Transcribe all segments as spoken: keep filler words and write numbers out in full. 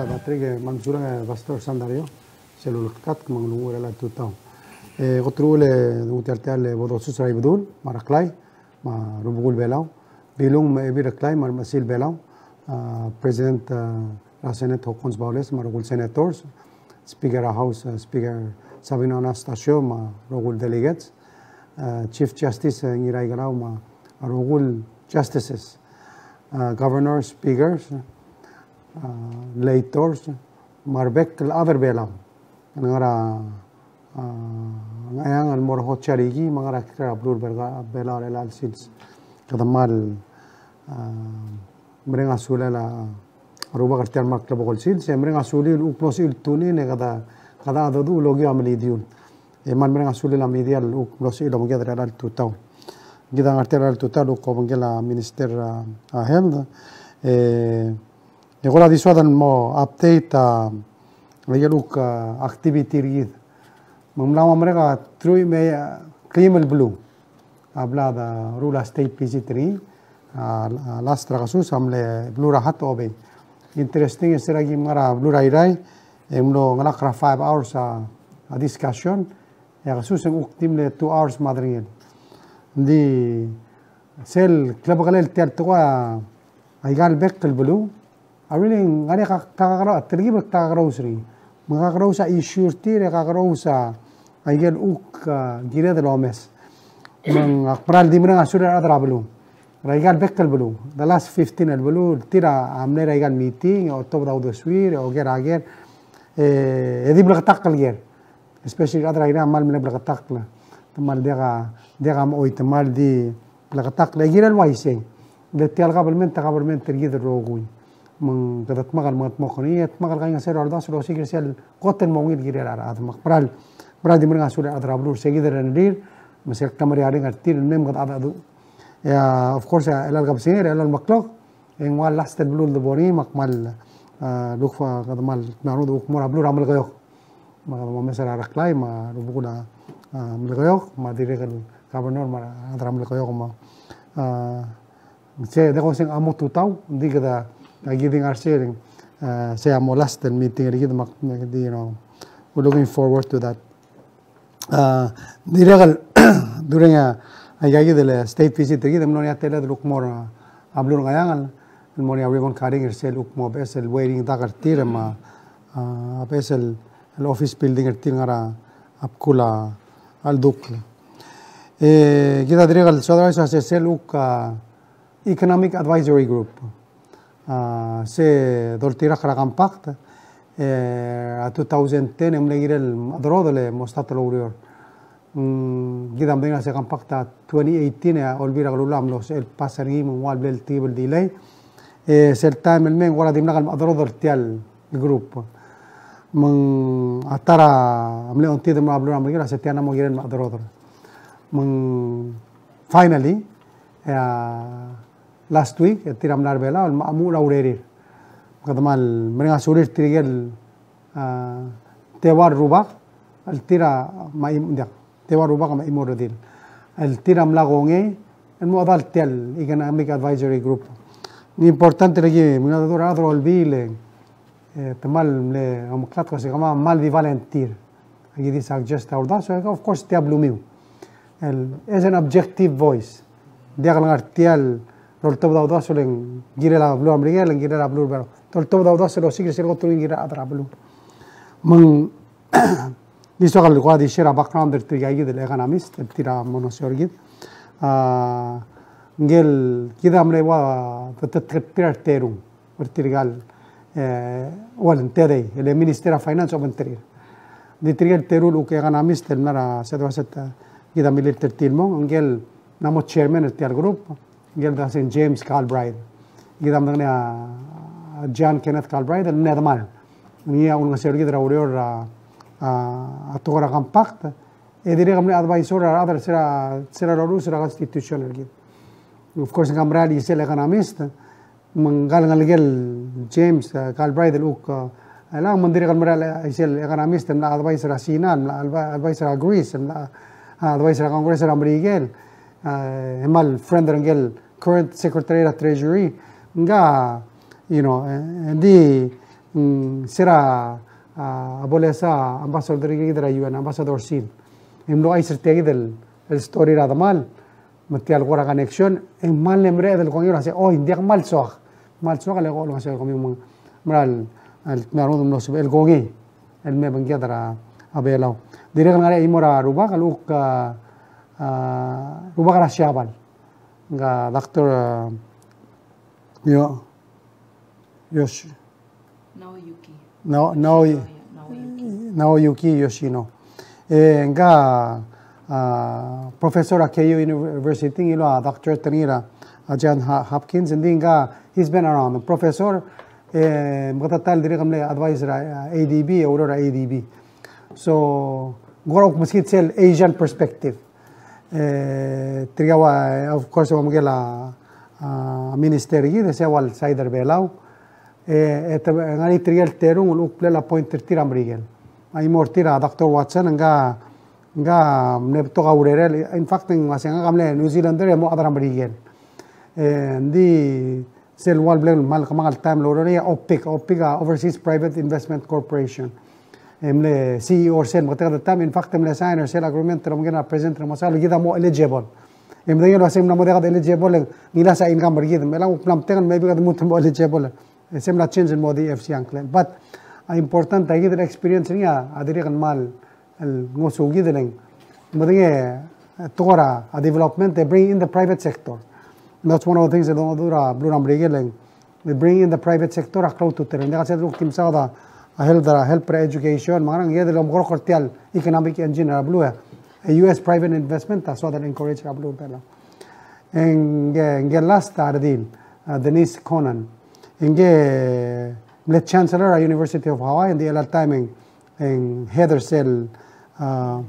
Patrick, e, me a mesulang, e, Pastor Sandario, sel ulekatk me a nglunguuch er chelecha el tutau. E, kot el uchul e, ng ungil tia el bo dosus er a Ibedul, me a Reklai, me a rubekul Belau, Bilung me a Ebil Reklai, me a remechesil Belau, a, President, a, er a Senate Hokkons Baules, me a rokui el senators, Speaker er a House, a, Speaker Sabino Anastacio, me a rokui el delegates, a, Chief Justice, a, Ngiraikelau, me a rokui el justices, a, governors, speakers, a, legislators, me a rebek el chad er Belau el ngar er a, a, Ngcheangel el mo er a Hotsarihie, me a ngar er a beluu er a Belau er chelecha el sils. Kede kmal, a, mereng a sulel a rubak er tia el kmal klebokel sils, e mereng a suliu el kuk mlo sebechir el tune in, e kede, kede a dedu el okiu a melidiul. E kmal mereng a suliu el media el kuk mlo sebechir el omenged er chelecha el tutau. Kid a ngar er tia el tutau el kuk obengkel a Minister, a, a Health, e, e kora di soad el mo update a, a ikel kuk, a, activity er kid. Me ng mla mo merek a truich me a, a, klim el beluu a bla deruul a state visit er ngii, a, a last er a kesus a mle beluu er a Hatohobei. Interesting, e se er a ki mngar er a beluu er a Irrai, e ng mlo ngelakl er a five hours a, a discussion, e a kesus e ng kuk di mle two hours me a derengel. Ng di sel klebekelel tia el tekoi a, a ikal bek el beluu, a really ng ngar er ngii a ka-, ka-, kakerous, a telkib el kakerous er ngii. Me ng kakerous a issue er tir, e kakerous a ikel kuk, a, kired el omes. Me ng ak meral di mereng a sulel a rechad er a beluu er a ikal bek el beluu. The last fifteen el beluu, tir a mle er a ikal meeting, e otobed a uldesuir, e oker a ker, e, e di bleketakl el ker. Especially a rechad er a Irrai a kmal mle bleketakl. Te kmal diak a, diak a mechoit, te kmal di bleketakl. E kirel uaisei. Le tia el government a government er kid el rokui. Me ng kede dmak el mengetmokl er ngii, e dmak el kaingeseu er a uldasu el osiik er sel kot el mo ungil kirel a rechad. Me ak meral, meral di mereng a sulel a rechad er a beluu er se kid el rengrir, me sel klemeriareng er tir el mei me kede chedecheduch. E, a, of course, a, chelecha el kebesengei, chelecha el meklou, e ng ua last el beluu el debo er ngii, me ak kmal, a, look for, kede kmal, kmal kuk mo er a beluu er a Melekeok. Me kede mo omes er a Reklai, me a rubekul a, a, Melekeok, me a dirrek el governor, me a rechad er a Melekeok, me a, a, se, de kuk se ng mo tutau, ng di kede, a, kid a ngar er sei, a, se a mo last el meeting er kid, me ak, di, you know, we're looking forward to that. A, dirrek el, during a, a, aika kid el state visit er kid, e mlo er ngii a teled el kuk mo er a, a beluu er a Ngcheangel, el mo er ngii a ribbon cutting er sel kuk mo beches el weighing dock er tir, me a, a, beches el, el office building er tir el ngar er a, a bkul a, a cheldukl. E, kid a dirrek el soad er a uaisei, a se sel kuk, a, Economic Advisory Group. A, se doltirakl er a Compact, e, a two thousand ten e ng mle kirel el mechederodel e mo start el oureor. Mm, kid a medengei a se Compact a twenty eighteen, e a Olbiil er a Kelulau a mlo sebechel el pass er ngii me ng ua le bla el tekib el delay. E, sel taem el mei e ng kora dimlak el mechederodel tia el group. Me ng a ta er a mle ongtid el mo er a beluu er a Merikel a se tia a mo kirel el mechederodel. Me ng finally, e, a, last week, e tir a mla er a Belau, el mo, mo er a urerir. Kede kmal mereng a sulir tirke el, a, teua el rubak, el tir a mei, diak, teua el rubak me a chimo el redil. El tir a mla kongei, el mo chedal tia el Economic Advisory Group. Ng important el ki, me ng a dedu er a rechad er a Olbiil, e, e, te kmal mle omeklatk el kmo se kemam a kmal di volunteer. Aki di suggest a uldasu, e, of course, tia blumiu. El, as an objective voice. Diak el ngar tia el oltobed a uldasu el ng kirel a beluu er a Merikel, el ng kirel a beluu er a Belau. Te oltobed a uldasu el osiik er sel kot el kirel a rechad er a beluu. Me ng di soak el kuk di share a background er tirka kid el economist, el tir a mo olengeseu er kid. A, ngike el kid a mle ua, te, te, te, tir a terung er tirka el, e, well, ng tedei, el Minister of Finance a obengterir. Ng di tirke el teru el kuk economist el mla er a Sedua Set, e, kid a milil er tir el mong, ngike el mla mo chairman er tia el group, ngike el dua se James Galbraith. Kid a medengei a John Kenneth Galbraith el mle demal. Ngii a ulengeseu er kid er a ureor er a, a, a tekoi er a Compact, e dirrek el mle advisor er a rechad er se er a, se er a loluches er a Constitution er kid. Of course, ng mera el chisel economist, me ngka el ngelekel James, e, Galbraith el kuk, e, elechang, me ng dirrek el mera el chisel economist, el mla advise er a Sina, el mla advi-, advise er a Greece, el mla, a, advise er a Congress er a Merikel, e, e kmal friend er ngike el current Secretary er a Treasury, ngka, you know, e, e di, Mm, se er a, a, a bo lesa ambassador er kid er a U N, Ambassador Sin. E mlo chais er tia kid el, el story er a demal, me tia el kora connection, e ng kmal mle mereched el kongei el uase, oi, ng diak, kmal soak. Kmal soak el eko el uase el kemiu me ng mera el, el, me a rengud el mlo sebechel el kongei el me obengked er a Belau. Dirrek el ngar er a chimo er a rubak, el kuk, a, a, rubak er a Siabal. Ngka Doctor, a, Yo-, Yoshi-, Naoyuki. No, Nao-, Yoshino, yeah, Naoyuki. Naoyuki Yoshino. E, ngka, a, professor er a Keio University, ngiluu a doctorate er ngii er a, a, John Ho-, Hopkins, and then ngka, he's been around. Professor, e, meketeketang el dirrek el mle advisor er a, a, A D B, e oureor er a A D B. So, ng kora kuk meskid sel Asian perspective. E, tirka ua, of course, ua Miguel a, a, minister er kid, e sei a ua el side er a Belau. E, e te, ngar er ngii tirke el terung el kuk bla el appoint er tir a Merikel. A chimo er tir a Doctor Watson, ngka, ngka mle betok a urerel. In fact, ng uase ngak a mle New Zealander e mo chad er a Merikel. E, ng di sel ua el bla el kmal kemanget el taem el oureor er ngii a OPIC, OPIC a Overseas Private Investment Corporation. E mle C E O er sel, meketeketang, in fact, e mle sign er sel agreement el obengkel a president er a Mosang el kid a mo eligible. E medengei el uase ng mla mo diak de eligible, e ng ngilasech a income er kid. Me chelechang kuk mla metengel, maybe kede lmuut el mo eligible. E sei a mla change el mo di F C a ngklel. But a important a kid el experience er ngii a dirrek el kmal el ngosukid el ng medengei, e, tekoi er a development, e bring in the private sector. And that's one of the things el dongedecheduch er a beluu er a Merikel, e ng bring in the private sector a klou a ultutelel. Ng diak el sel kuk di mesaod a help er a, help er a education, me a ngerang, e kede omekeroul er tia el economic engine er a beluu, e. E U S private investment a soad el encourage er a beluu er a Belau. E ngke, ngke last a redil, a, Denise Conan. E ngke mle chancellor er a University of Hawaii, ng di chelecha el taem e ng, e ng head er sel, a,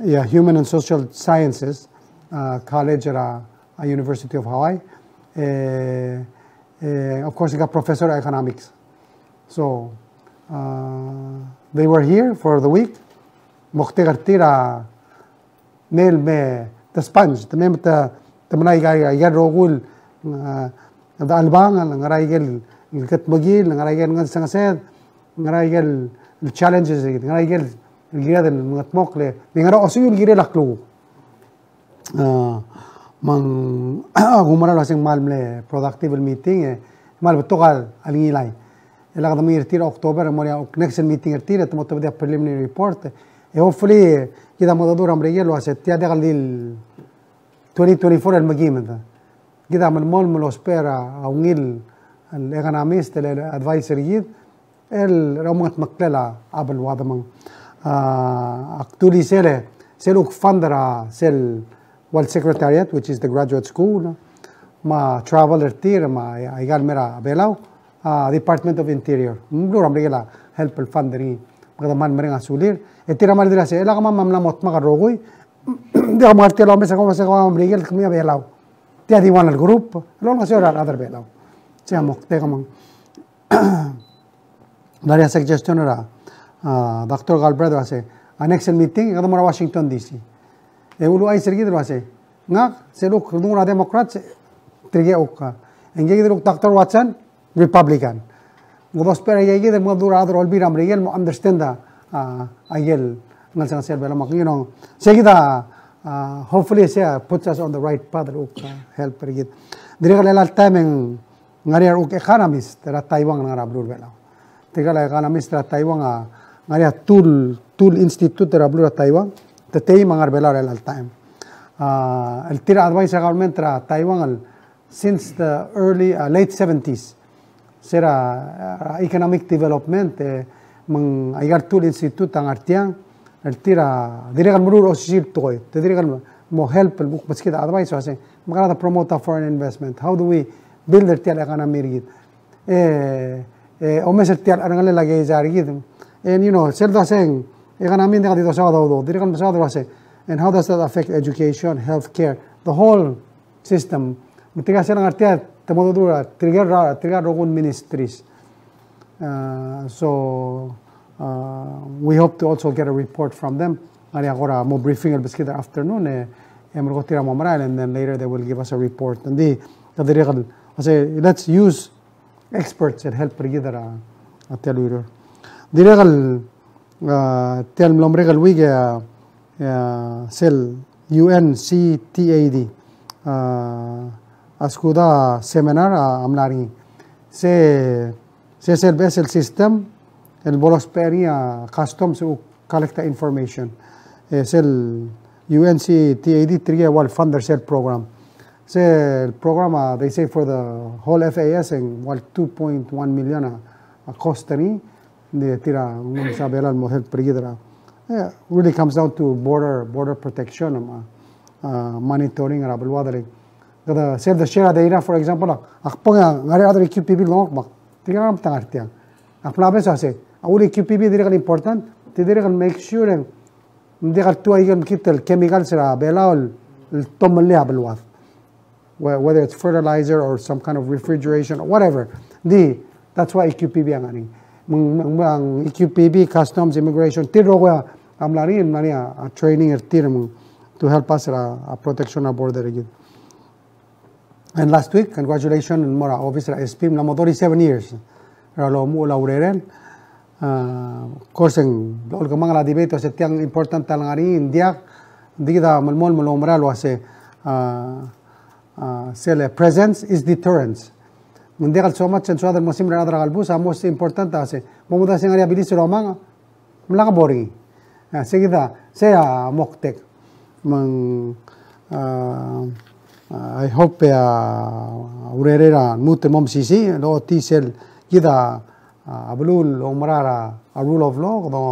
yeah, Human and Social Sciences, a, College er a, a, University of Hawaii. E, e, of course, ngka professor er a economics. So, a, they were here for the week. Moktek er tir a mei el me te sponge, te mei me te, te melai aika, aika el rokui el, a, de chelebangel, ngar er a ikel ketmekil, ngar er a ikel ngelsengesed, ngar er a ikel challenges, ngar er a ikel kired el mengetmokl, le ngar er a osekiu el kirel a klukuk. A, me ng, ak oumera el uase ng kmal mle productive el meeting, e kmal betok a lengilai. E lak de mengiil er tir er a October, e mo er ngii a next meeting er tir, e te mo tobedii a preliminary report. E hopefully, kid a mengedecheduch er a Merikel el uase tia diak el di el twenty twenty-four el mekimed. Kid a melemolem el ousbech er a ungil el economist el advisor er kid el omengetmeklel a beluad me ng, a, ak dulii sel, sel kuk fund er a sel ua el secretariat, which is the graduate school, me a travel er tir, me a, aika el mei er a Belau, a, Department of Interior. Ng beluu er a Merikel a help el fund er ngii. Me kede kmal mereng a sulir. E tir a kmal dilu el uase, e lak kemam a mla mo dmak el rokui. Ng diak kmal tia el omes er kemam, se kemam a Merikel, kemiu a Belau. Tia di one el group el olengeseu er a rechad er a Belau. Sei a moktek me ng ngar er ngii a suggestion er a, a, Doctor Galbraith el uase, a next el meeting, e kede mo er a Washington D C. E uluuchais er kid el uase, ngak, sel kuk redung er a Democrats, tirke kuk, a, e ngke kid el kuk Doctor Watson, Republican. Ng dousbech er a ikei kid el mengedecheduch er a rechad er a Olbiil er a Merikel el mo understand a, a, aikel ngelsengesel er a Belau me, you know, sei kid a, a, hopefully sei a puts us on the right path el kuk, a, help er kid. Dirrek el chelecha el taem e ng ngar er ngii a rekuk economist er a Taiwan el ngar er a beluu er a Belau. Tirke el economist er a Taiwan a ngar er ngii a Tool, Tool Institute er a beluu er a Taiwan. Te teim a ngar er a Belau er chelecha el taem. A, el tir a advice er a government er a Taiwan el since the early, uh, late seventies. Se er a, uh, economic development, e, me ng aika el Tool Institute a ngar tiang, el tir a dirrek el meruul er a osisiu el tekoi, te dirrek el mo help el kuk meskid a advice el uase, me kede promote a foreign investment. How do we build er tia el economy er kid? E, e, omes er tia el cherrengelel a keizai er kid. And, you know, sel doseng, economy ng diak di dosaod a udoud, dirrek el mesaod el uase, and how does that affect education, healthcare, the whole system. Me tirka sel ngar tia, te mo dodengei er tirka el, tirka el rokui el ministries. Uh, so, uh, we hope to also get a report from them. Ngar er ngii a kora mo briefing el beskid er a afternoon, e, e merekong tir a mo merael, and then later they will give us a report. Ng di, kede dirrek el, I say, let's use experts el help er kid er a, a tia el ureor. Dirrek el, a, tia el mlo merek el week, a, a, sel U N C T A D, a, a skuul a seminar a, a mla er ngii. Se, se sel beches el system el bo lousbech er ngii a customs el collect a information. E sel U N C T A D tirke a ua el fund er sel program. Sel program a, they say for the whole F A S e ng ua el two point one million a, a cost er ngii. Ng di tir a, ng mesa Belau el mo help er kid er a. Yeah, really comes down to border, border protection, a, a, monitoring er a beluad el. Kede sel de share a data, for example, a, ak bong a ngar er a rechad er a E Q P B el dongok me ak, tirke a ngar er a tiang. Ak mla obes a se, a ul E Q P B dirrek el important, te dirrek el make sure e ng diak el tuu a ikel mekngit el chemicals er a Belau el, el tomellii a beluad. Whe-, whether it's fertilizer or some kind of refrigeration or whatever. Di, that's why E Q P B a ngar er ngii. Me ng, me ng, me ng E Q P B, Customs, Immigration, tir el rokui a mla er ngii, mla er ngii a, a training er tir me ng to help us er a, a protection er a border er kid. And last week, congratulations el mo er a office er a S P, mla mo thirty-seven years er a lomuchel a urerel. A, of course, e ng blechoel kemanget a debate el uase tiang important a lengar er ngii, ng diak, ng di kid a melemolem el oumera el uase, a, a, sel presence is deterrence. Me ng diak el so much e ng soad el mo simer a rechad er a kelebus, a most important a se, mo medengei se ng ngar er ngii a bilis el omang, me lak bo er ngii. A, se kid a, sei a moktek. Me ng, a, a, I hope e a urerel a lmuut el mo mesisiich, el ochotii sel kid a, a beluu el oumera er a, a rule of law, kede,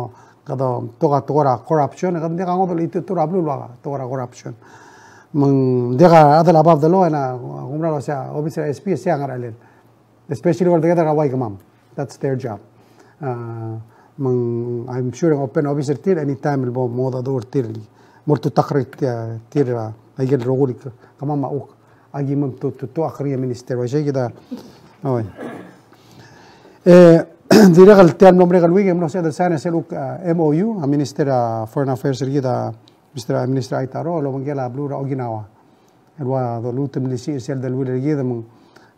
kede betok a tekoi er a corruption, kede diak a ngodech el itutur a beluu el ua tekoi er a corruption. Me ng diak a chad el above the law, e ng, a, oumera el uase a office er a S P, sei a ngerchelel. Especially where together a uai kemam. That's their job. A, me ng, I'm sure e ng open office er tir anytime el bo mo odecheduch er tir el mo ultutakl er tir, tir a, aikel rokui el kemam a kuk, aki mem tu, tu, tu, ak er ngii a minister, uaisei kid a, oi. E, dirrek el tia el mlo merek el week, e mlo sebeched el sign er sel kuk, a, M O U, a minister, a, foreign affairs er kid a, Mister, a, Minister Aitaro, el obengkel a beluu er a Okinawa. El ua doluut el melisiich er sel deleuill er kid me ng,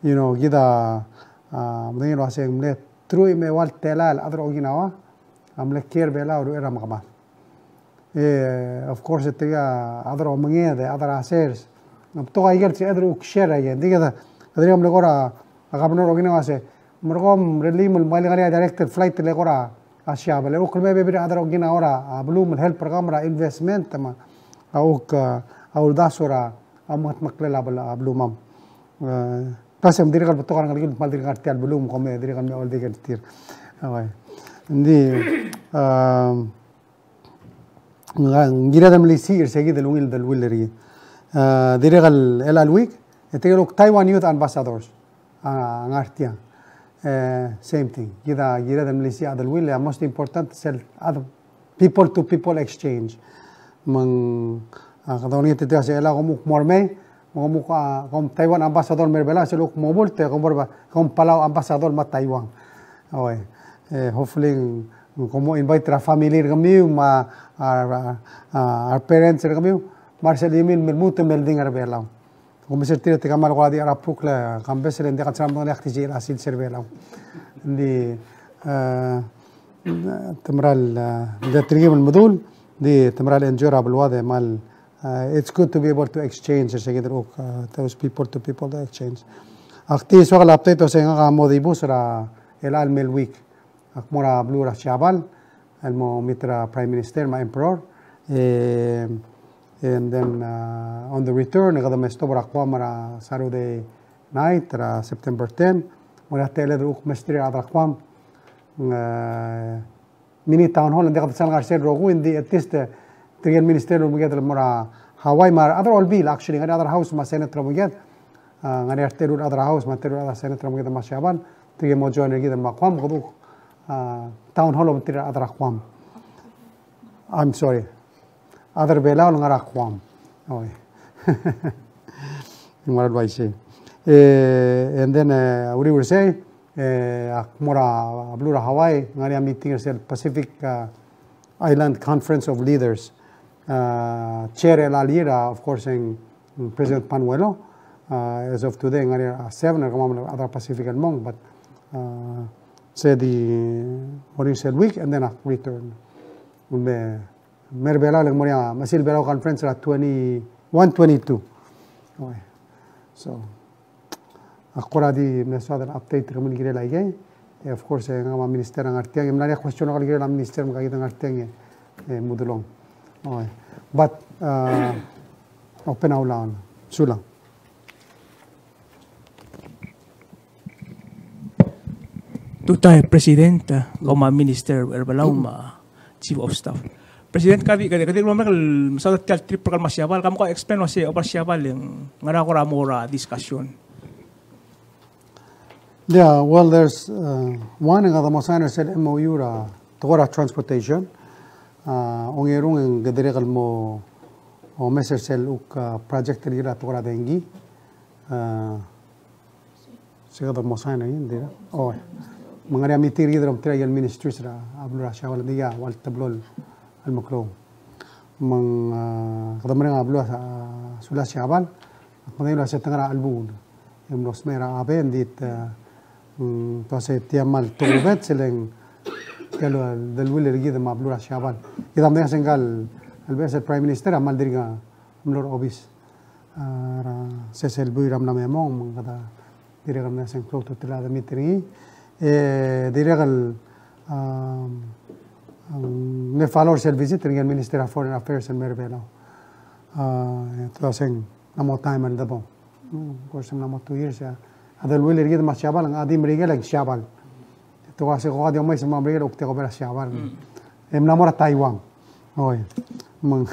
you know, kid a, a, medengei el uase ng mle truich me a eua el telael el chad er a Okinawa a mle kiei er a Belau er a uchei er a mekemad. E, of course, e tirke a chad er a omenged, chad er a sers. Ng betok a ikel sebeched el kuk share a ikel. Ng di kede, kede dirrek el mle kora, a governor er a Okinawa a se, merekong, rellii me ng mle ngar er ngii a direct flight el eko er a Siabal. E kuk leme a bebil er a chad er a Okinawa er a, a, beluu me le help er kemam er a investment, me a kuk, a, a uldasu er a, a, mengetmeklel a bel-, a, belumam. E, ka se ng dirrek el betok a rengelekir el kmal dirk ngar er tia el beluu me kom dirrek el me oldikel tir. Okay. Ng di, a, ng kired el melisiich er se kid el ungil deleuill er kid. A, dirrek el, el chelecha el week, e tirke el kuk Taiwan Youth Ambassadors a ngar tiang. E, same thing. Kid a kired el melisiich a deleuill, e a most important sel, a, people to people exchange. Me ng, a, kede olengit er tirke el uase kom kuk mo er mei, me kom kuk, a, kom Taiwan ambassador el mer a Belau, sel kuk mo mult, e kom er a, kom Palau ambassador me a Taiwan. Oi. E, hopefully, ng, ng kom mo invite er a family er kemiu, me a, a, a, a, parents er kemiu, me a resechelmiu el me lmuut el me oldingel er a Belau. Kom mesa er tir e te kmal kora di er a pruk le kambes e le ng diak el sera medengei el ak di sel a sils er a Belau. Ng di, e, te mera el, e, ng di tirke el medul, ng di te mera el enjoy er a beluad e kmal, e, it's good to be able to exchange, er se kid el kuk, e, those people to people to exchange. Ak di soak el update el uase ngak a mo dibus er a chelecha el me el week. Ak mo er a beluu er a Siabal, el mo meet er a Prime Minister me a Emperor. E, and then, uh, on the return, e kede me stop er a Guam er a Saturday night, er a September ten. Mo er a techelled el kuk mesterir a rechad er a Guam. E, mini town hall, ng diak kede sal ngar er sel rokui, ng di at least, e, tirke el minister el obengked el mo er a Hawaii, me a rechad er a Olbiil, actually, ngar er a rechad er a House me a Senate el obengked. A, ngar er ngii a teru el chad er a House me a teru el chad er a Senate er a Meked me a Siabal, tirke el mo join er kid me a Guam, me kede kuk, a, town hall el obengterir a rechad er a Guam. I'm sorry. Chad er a Belau el ngar er a Guam. Oi. Ng mera el uaisei. E, and then, e, a uriul er sei, e, ak mo er a beluu er a Hawaii, ngar er ngii a meeting er sel Pacific, a, Island Conference of Leaders. A, chair er a year, a, of course, e ng, ng President Panuelo. A, as of today, ngar er ngii a seven, er kemam el chad er a Pacific el mong, but, a, se di mo er ngii sel week and then a return. Me, me er a Belau, le ng mo er ngii a, me sel Belau Conference er a twenty-one, twenty-two. Okay. So, a kora di mle soad el update er kemiu el kirel aikei. E, of course, e, ngak me a minister a ngar tiang, e mla er ngii a question er a kirel a minister me kid a ngar tiang, e, e, mudelong. Okay. But, uh, open a ulaon. Sulang. Tutau e President, e, kau me a Minister er a Belau me a Chief of Staff. President, kede, kede, kede di mesaod er tia el trip er kau el mo er a Siabal, ke mo explain el uasei, oba er a Siabal e ng ngar er a kora mo er a discussion. Yeah, well, there's, uh, one, e kede mo sign er sel M O U er a tekoi er a transportation. Uh, ongerung e ng dirrek el mo omes er sel uk, uh, project er a tekoi er a dengki. Uh, Se kede mo sign er ngii, ng dirrek. Oh, me ng ngar er ngii a meeting er kid el mo er tia el ministries er a beluu er a Siabal, ng di a ua el teblo el meklou. Me ng, ah, kede mereng a beluu a, ah, sulel a Siabal. Me ng di el uase te ngar er a chelebuul e mlo smecher a Abe, ng di te, ah, mm, te uase tia kmal tokubets e le ng tia el deleuill er kid me a beluu er a Siabal. Kid a medengei se ngka el, el beches el Prime Minister a kmal dirk mlo er a obis. Ah, er a sesei el buil er a mla me mong, me ng kede dirrek el mesa e ng klou a ultutelel a de meet er ngii. E dirrek el, ah, ng mle follow er sel visit er ngii el Minister of Foreign Affairs el mer a Belau. Ah, e te uase ng mla mo taem el debong. Mm, of course, mla mo two years, a deleuill er kid me a Siabal, ng di Merikel e ng Siabal. Te uase ko di omes me a Merikel e kuk di oba er a Siabal. Mm. E mla mo er a Taiwan. Oi. Me ng,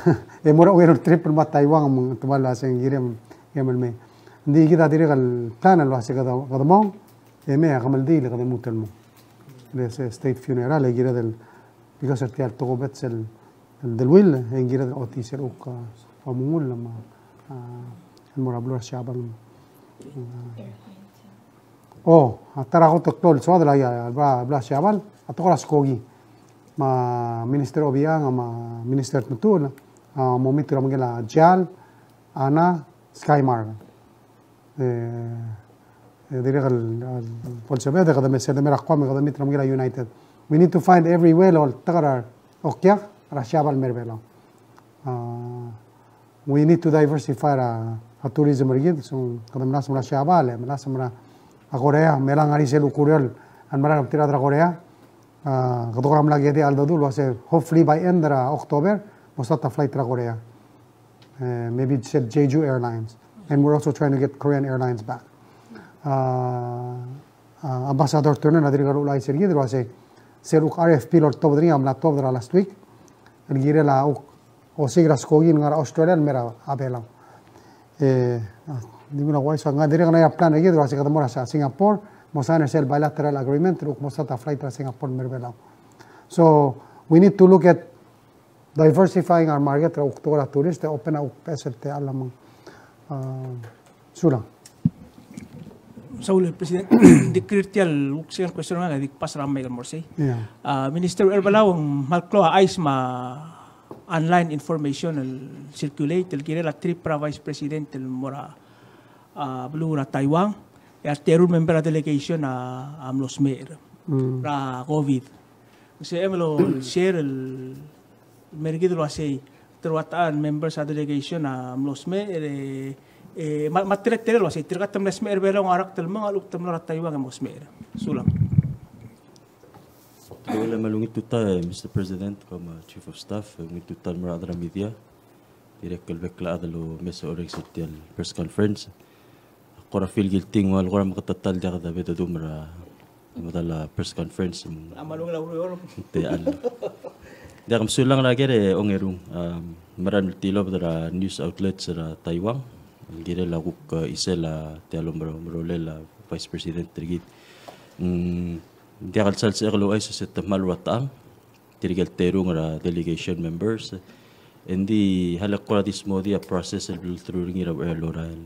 e mo er a ongeru el trip el mo er a Taiwan, me ng te mla uase ng kirem, kirem el mei. Ng di kid a dirrek el plan el uase kede, kede mong, e mei a kemeldiil e kede lmuut el mong. Le se state funeral, e kired el, because er tia el tokubets el, el deleuill, e ng kired el ochotii sel uk, ah, omengull me a, ah, el mo er a beluu er a Siabal. Ah. Oh, a ta er a kot el klou el soad el, a, a, beluu er a Siabal, a tekoi er a skoki. Me a Minister Obichang, me a Minister Tmetuchl, a mo meet er a Merikel a Jal, Anna, Skymark. E, e dirrek el, el bo lsebeched e kede me, se de mer a Guam e kede meet er a Merikel a United. We need to find every way el oltak er a okiak er a Siabal el mer a Belau. Ah, we need to diversify er a, a tourism er kid, so kede melasem er a Siabal, e melasem er a Korea, me ng ngar er ngii sel ukuriul el merael er a obengterir a rechad er a Korea. Ah, kede kora mla kedii a cheldecheduch el uase hopefully by end er a October, mo start a flight er a Korea. Eh, maybe sel Jeju Airlines. And we're also trying to get Korean Airlines back. Ah, ah, Ambassador Turner a dirrek el ouchais er kid el uase sel uk R F P el oltobed er ngii a mla tuobed er a last week. El kirel a uk osiik er a skoki el ngar er a Australia el mer a Belau. E, ah, di mla uaisei, ng dirrek el ngar er ngii a plan er kid el uase kede mo er a Singapore, mo sign er sel bilateral agreement, el kuk mo start a flight er a Singapore el mer a Belau. So, we need to look at diversifying our market er a uk tekoi er a tourist, e open a uk beches el techall me ng, ah, Sulang. Saul, President, di kirir tia el uk second question me ng di pass er a Michael Morsey. Yeah. Ah, Minister er a Belau, ng kmal klou a chais me a online information el circulate el kirel a trip er a Vice President el mo er a, ah, beluu er a Taiwan, e a teru el member er a delegation a, a mlo smecher er a COVID. Se el mlo share el mer kid el uasei, te rua ta el members er a delegation a mlo smecher, e, e, me a, me a teletelel el uasei, tirka te mle smecher er a Belau a ngar er a chad el mong, a lechub te mlo er a Taiwan e mo smecher. Sulang. Well, me a ungil tutau, Mister President, kau me a Chief of Staff, ungil tutau el mo er a rechad er a media. Dirrek el bek el chad el omes e orrenges er tia el press conference. Ak kora feel guilty ng ua le kora meketeketang el diak de bededuch er a medal a press conference. Te al. Diak, mesulang er a ker e ongerung, um, mera el tilobed er a news outlets er a Taiwan el kirel a kuk, uh, chisel a tia el omerolel a Vice President er kid. Mm, diak el sal sebechek el ouchais e se te kmal ua techang tirke el terung er a delegation members. Engdi a le kora di smodii a process el bla lolterau er ngii er a uchei er a lorael.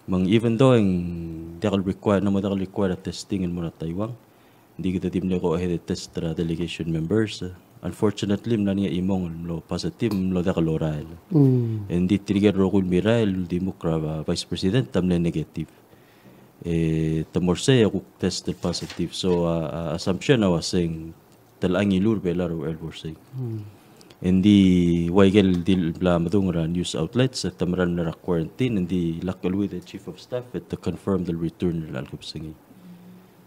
Me ng even though e ng diak el require, ng mo diak el require a testing el mo er a Taiwan, ng di kede di mle go ahead e test er a delegation members. Unfortunately, mla er ngii a chimong el mlo positive, mlo diak el lorael. Mm. Engdi tirke el rokui el mirrael el uldimukl er a Vice President a mle negative. e te mo er sei e kuk test el positive. So, a, a assumption a uaseng te locha ngiluu er Belau er a uchei el mo er sei. Engdi ua ikel di bla medung er a news outlets, e te mera el mla er a quarantine, engdi lak el with the chief of staff, e te confirm el return er a chelecha el kebesengei.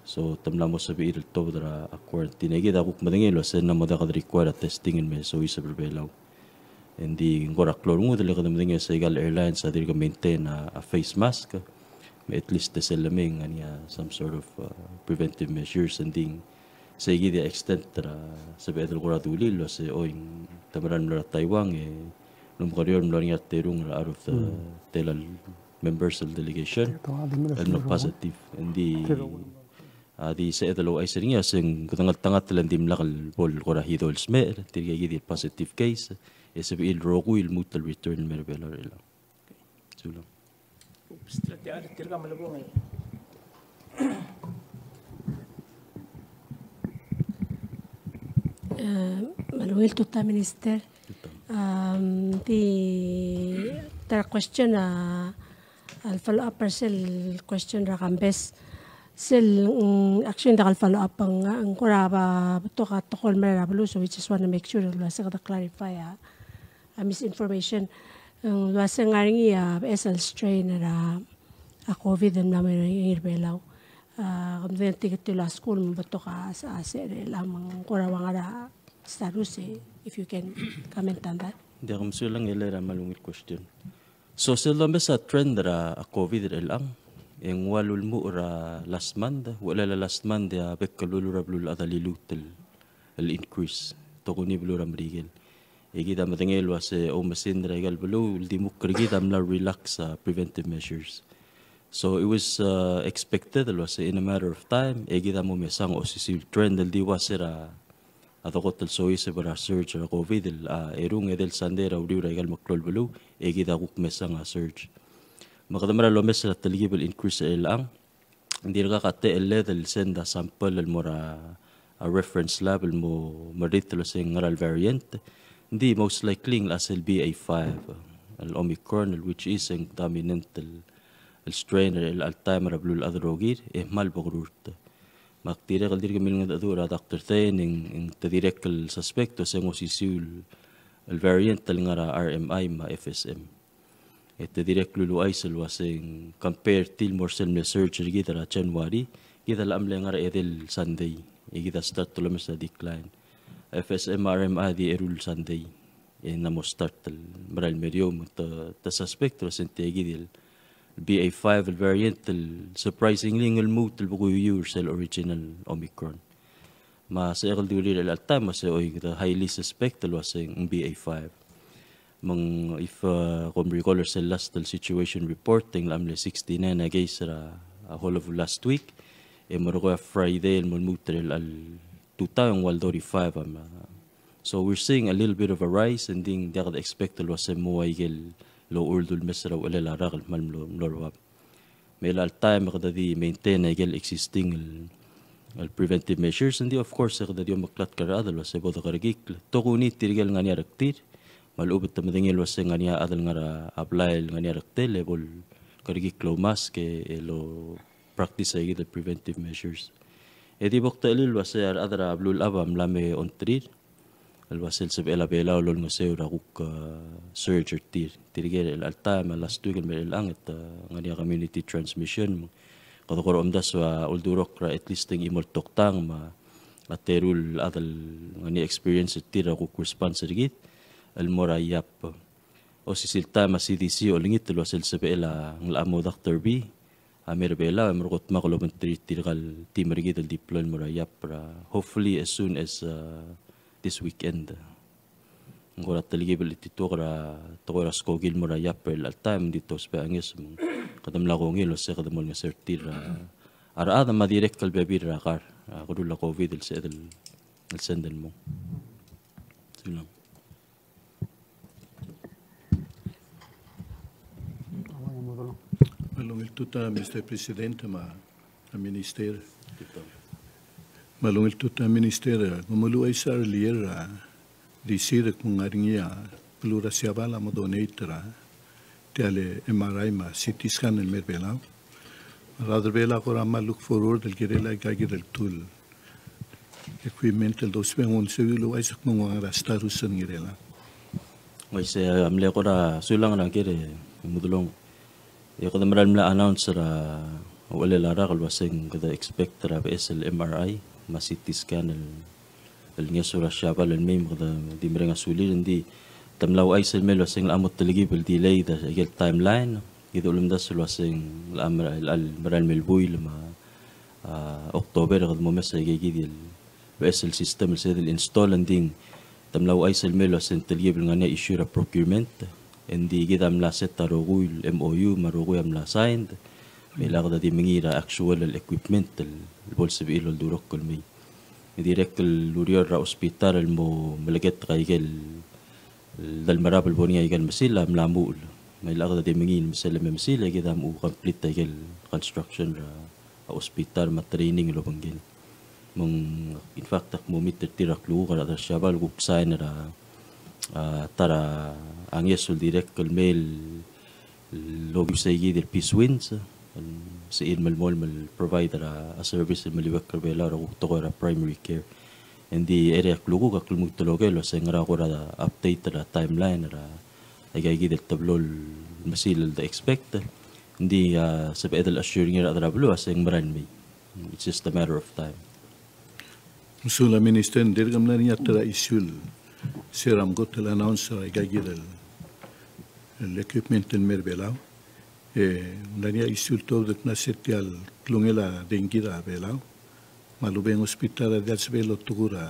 So, te mla mo sebechir el tobed er a quarantine. E kid a kuk medengei el uasei ng mo diak de require a testing el me soiseb er Belau. Engdi ng kora klou a rengud el kede medengei el uasei ikal airlines a dirk maintain a, a face mask. Me at least te sel lemei ng ngar er ngii a some sort of, uh, preventive measures, engdi ng sei kid a extent er a sebeched el kora dulii el uasei oi, te mera el mlo er a Taiwan, e lomekerior el mlo er ngii a terung er a out of the, tela el members el delegation el mlo positive. Engdi a di sebeched el ouchais er ngii a se ng kede ngeltengat el dimlak el bo el kora hido el smecher, tirke kid el positive case, e sebechir el rokui el lmuut el return el mer Belau er chelechang. Sulang. Eh, me a ungil tutau, Minister. Am, di ta er a question a, a follow up er sel question er a Kambes. Sel, mm, actually, ng diak el follow up, ng, ng kora ba, betok a tekoi el mei er a beluu, so we just want to make sure el uasei kede clarify a, a misinformation. Ng uasei ng ngar er ngii a, beches el strain er a, a COVID el mla mo er ngii er Belau. A, kom di tirke el ua skuul me ng betok a, a, se er chelechang, me ng kora ua ngera a status, e, if you can comment on that. Ng diak, mesulang e le er a kmal ungil question. So sel domes a trend er a COVID er chelechang, e ng ua lulemuchel er a last month, uchelel a last month e a bek el beluu er a beluulechad a liluut el, el increase, tokuni beluu er a Merikel. E kid a medengei el uasei oumesingd er a ikal beluu el di mukl er kid a mla relax a preventive measures. So it was, uh, expected el uasei in a matter of time, e kid a mo mesang a osisiu el trend el di uasei er a a dekot el soiseb er a surge er a COVID el, a, erung, edei el sandei er a uriul er a ikal meklou el beluu, e kid a kuk mesang a surge. Me kede mera el omes er a telkib el increase er chelechang, ng dirkak a techelled el send a sample el mo er a, a reference lab el mo merritel el uasei ng ngera el variant. Ng di most likely ng locha sel B A five, el Omicron, el which is ng dominant el, el strain er chelecha el taem er a beluulechad el rokir, e kmal bekerurt. Me ak dirrek el dirk milengedecheduch er a Doctor Thayne, e ng, e ng te dirrek el suspect el uasei ng osisiu el, el variant el ngar er a R M I me a F S M. E te dirrek el luluuchais el uasei ng compare tia el mo er sel mle surge er kid er a January, kid a locha mle ngar er a edei el sandei, e kid a start el omes er a decline. F S M me a R M I a di eru el sandei. E ng mo start el merael el meriou, me te, te suspect el uasei ng tia kid el B A five el variant el surprisingly ng lmuut el bekuiuiu er sel original Omicron. Me a sebechek el di uriul er chelecha el taem, me a se oi kede highly suspect el uasei ng B A five. Me ng if, uh, kom recall er sel last el situation report, e ng locha mle sixty-nine a case er a, a whole of last week. E merekong a Friday el mo lmuut er chelecha el tutau e ng ua el thirty-five a me. So we're seeing a little bit of a rise, and ng diak de expect el uasei mo ua ikel ochur el dulemes er a uchelel a rak el kmal mlo, mlo er bab. Me chelecha el taem e kede di maintain a ikel existing el, el preventive measures, and of course, e kede di omeklatk er a rechad el uasei bo de kerekikl. Tokuni tirke el ngar er ngii a rektir, me a lechub e te medengei el uasei ng ngar er ngii a chad el ngar er a blai el ngar er ngii a rektel, e bo el kerekikl el oumask e, e lo practice a ikid el preventive measures. E di bo kdechelil el uasei a rechad er a beluulechab a mla me ongtir el uasei el sebechel a Belau el olengeseu er a kuk, uh, surge er tir. Tirke er chelecha el taem, me a last week el mei er chelechang e te, uh, ngar er ngii a community transmission. Kede kora omdasu a uldurokl er a at least ng chimo el toktang me a teru el chad el ngar er ngii a experience er tir er a kuk response er kid el mo er a Iap. Osisiu el taem a C D C a olengit el uasei el sebechel a Ngelechamu Doctor B a mei er a Belau, e merekong e te mo kuk obengterir tirka el team er kid el deploy el mo er a Iap er a, hopefully as soon as, uh, this weekend. Ng kora telkib el chetituok er a tekoi er a skoki el mo er a Iap er chelecha el taem, ng di te ousbech a ngeso me kede mla kongei el uasei kede mo olengeseu er tir a, a rechad me a dirrek el bebil er a kar, a, kerul a COVID el sebeched el, el send el mong. Sulang. Me a ungil tutau, Mister President, me a Minister. Me a ungil tutau, Minister, kom meluches er a earlier, a, di sel kmo ng ngar er ngii a beluu er a Siabal a mo donate er a tia el M R I me a C T scan el mei er a Belau. A rechad er Belau a kora mla look forward el kirel aika kid el tool, equipment el dousbech, ng soak el ouchais el kmo ng ua ngera status er ngii er chelechang. Uaisei, a mle kora sulang er a ker e Mudelong. E kede mera el mla announce er a uchelel a rak el uaseng kede expect er a beches el M R I me a C T scan el, el ngeso er a Siabal el mei me kede di mereng a sulir. Ng di te mla ouchais el mei el uaseng locha mo telkib el delay er a ikel timeline. Kid a ulemdasu el uaseng locha mera, locha mera el mei el buil me a, a, October e kede mo omes aika kid el beches el system el sebeched el install. Ng di te mla ouchais el mei el uaseng telkib el ngar er ngii a issue er a procurement. Ng di kid a mla set a rokui el M O U me a rokui a mla signed. Me chelecha kede di mengiil er a actual el equipment el bo lsebechir el oldurokl el mei. E dirrek el ureor er a hospital el mo meleketek aike el delmerab el bo er ngii aike el mesil a mla muchel. Me chelecha kede di mengiil me sel leme mesil e kid a mo complete aike el construction er a a hospital me a training el obengkel. Me ng, in fact, ak mo meet er tir er a klukuk er a rechad er a Siabal el kuk sign er a, a, ta er a ngeso el dirrek el mei el okiu sei kid el Peace Winds, el sebechir el melemolem el provide er a, a service el meliuekl er Belau er a kuk tekoi er a primary care. Ng di er a klukuk ak lmuut el oker el uaseng ngera kora update er a timeline er a aika kid el teblo el mesil el de expect. Ng di, a, sebeched el assure er ngii er a rechad er a beluu el uaseng mera el mei. It's just a matter of time. Mesulang Minister, ng dirk mla er ngii a ta er a issue el se er a mkot el announce er aika kid el, el equipment el mei er Belau. E ng mla er ngii a issue el tuobed el kmo se tia el klungel a dengki er a Belau me a lubeng hospital a diak el sebechel el otekur a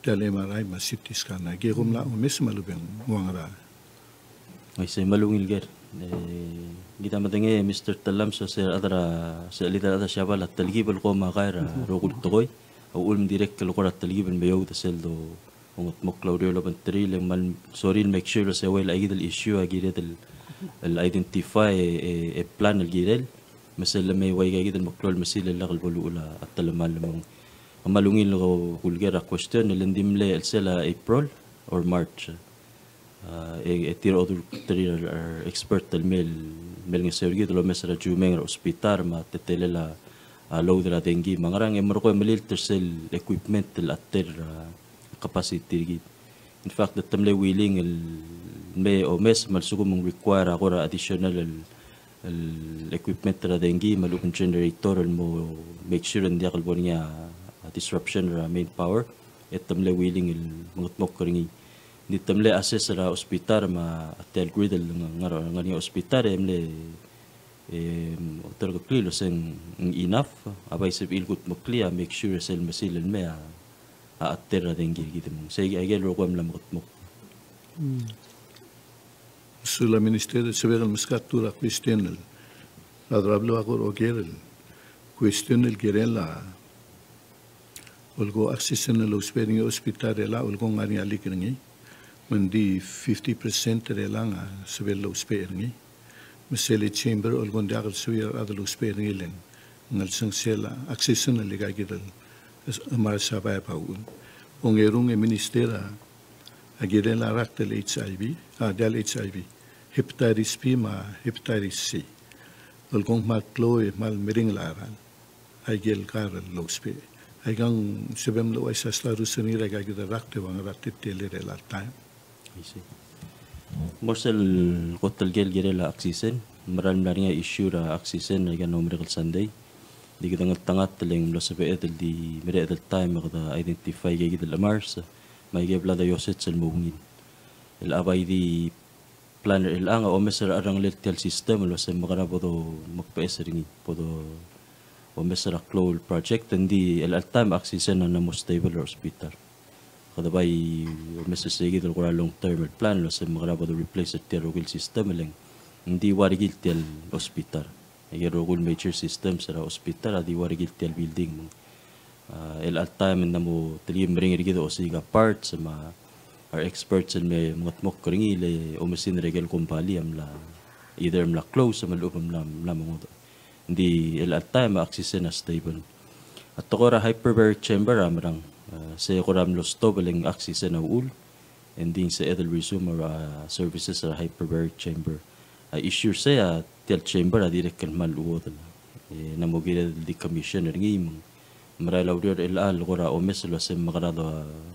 tia el M R I me a C T scan. Aike kom mla omes me a lubeng, ng ua ngera? Uaisei, me a ungil ker. E, kid a medengei, Mister Tellames, se er a rechad er a, se er a leader er a rechad er a Siabal a telkib el ko me a kai er a rokui el tekoi. A uchul me ng dirrek el kora telkib el me oud sel do, ongedmokl a ureor el obengterir, e ng kmal sorir el make sure el se uaisei aika kid el issue a kired el, el identify e, e, e plan el kirel. Me sel leme uaika kid el meklou el mesil el lak el bo luchul a telemall. Me ng kmal ungil el kulker a question el ng di mle chelsel a April or March. A, e, e tir a odurterir a re expert el mei el, mei el ngeseu er kid el omes er a siumeng er a hospital me a teletelel a, a load er a dengki me a ngerang, e merekong e melilt er sel equipment el a ter er a capacity er kid. In fact, te mle willing el me omes me a lsekum ng require a kora additional el, el equipment er a dengki me a lechub e ng generator el mo make sure ng diak el bo er ngii a disruption er a main power, e te mle willing el mengedmokl er ngii. Ng di te mle assess er a hospital me a tia el grid el ngar, ngar er ngii a hospital e mle e, oterkeklii el oseng ng enough, a bai sebechir el kudmeklii a make sure sel mesil el mei a, a, a ter er a dengki er kid me ng sei aike el rokui a mla mekedmokl. Mm. Mesulang Minister, sebechek el meskak a ta er a question el, a rechad er a beluu a kora oker el question el kirel a olko oxygen el lousbech er ngii a hospital er chelechang, olko ng ngar er ngii a leak er ngii. Me ng di fifty percent er chelechang a sebechel el lousbech er ngii. Me sel chamber olko ng diak el sebechir a rechad el lousbech er ngii le ng ngar er sel oxygen el aika kid el, el mera el survive a uchul. Ongerung e Minister a, a kirel a rakt el H I V, a, diak el H I V, hepatitis B me a hepatitis C. Olko ng kmal klou e kmal meringel a cheral aike el kar el lousbech. Aikang sebechem el ouchais a status er ngii er aika kid el rakt e ua ngera a teletelel er chelecha el taem. I see. Mo er sel kot el ker el kirel a oxygen, mera el mla er ngii a issue er a oxygen er aika el mlo merek el Sunday. Di kede ngeltengat el ng mlo sebeched el di mereched el taem me kede identify aika kid el chemars me aike el bla de iosech el mo ungil. El a bai di plan er chelechang a omes er a cherrengelel tia el system el uase ng mekera bo domekebeches er ngii, bo domes er a klou el project, ng di chelecha el taem a oxygen a mla mo stable er a hospital. Kede bai omes er sei kid el kora long term el plan el uase ng mekera bo do replace er tia el rokui el system el ng di ua rekil tia el hospital. Aike el rokui el major systems er a hospital a di ua rekil tia el building. Me ng A, chelecha el taem e ng mo telkib el meringel er kid el osiik a parts me a re experts el me mengedmokl er ngii el oumesingd er aike el kombalii a mla, either mla close me a lechub e mla, mla mo ngodech. Ng di chelecha el taem a oxygen a stable. A tekoi er a hyperbaric chamber a merang, a, se kora mlo stop el ng oxygen a uchul. Ng di ng sebeched el resume er a services er a hyperbaric chamber. A issue er sei a tia el chamber a dirrek el kmal chuodel. E ng mo kired el decommission er ngii me ng merael a ureor er chelecha el kora omes el uasei ng mekerang e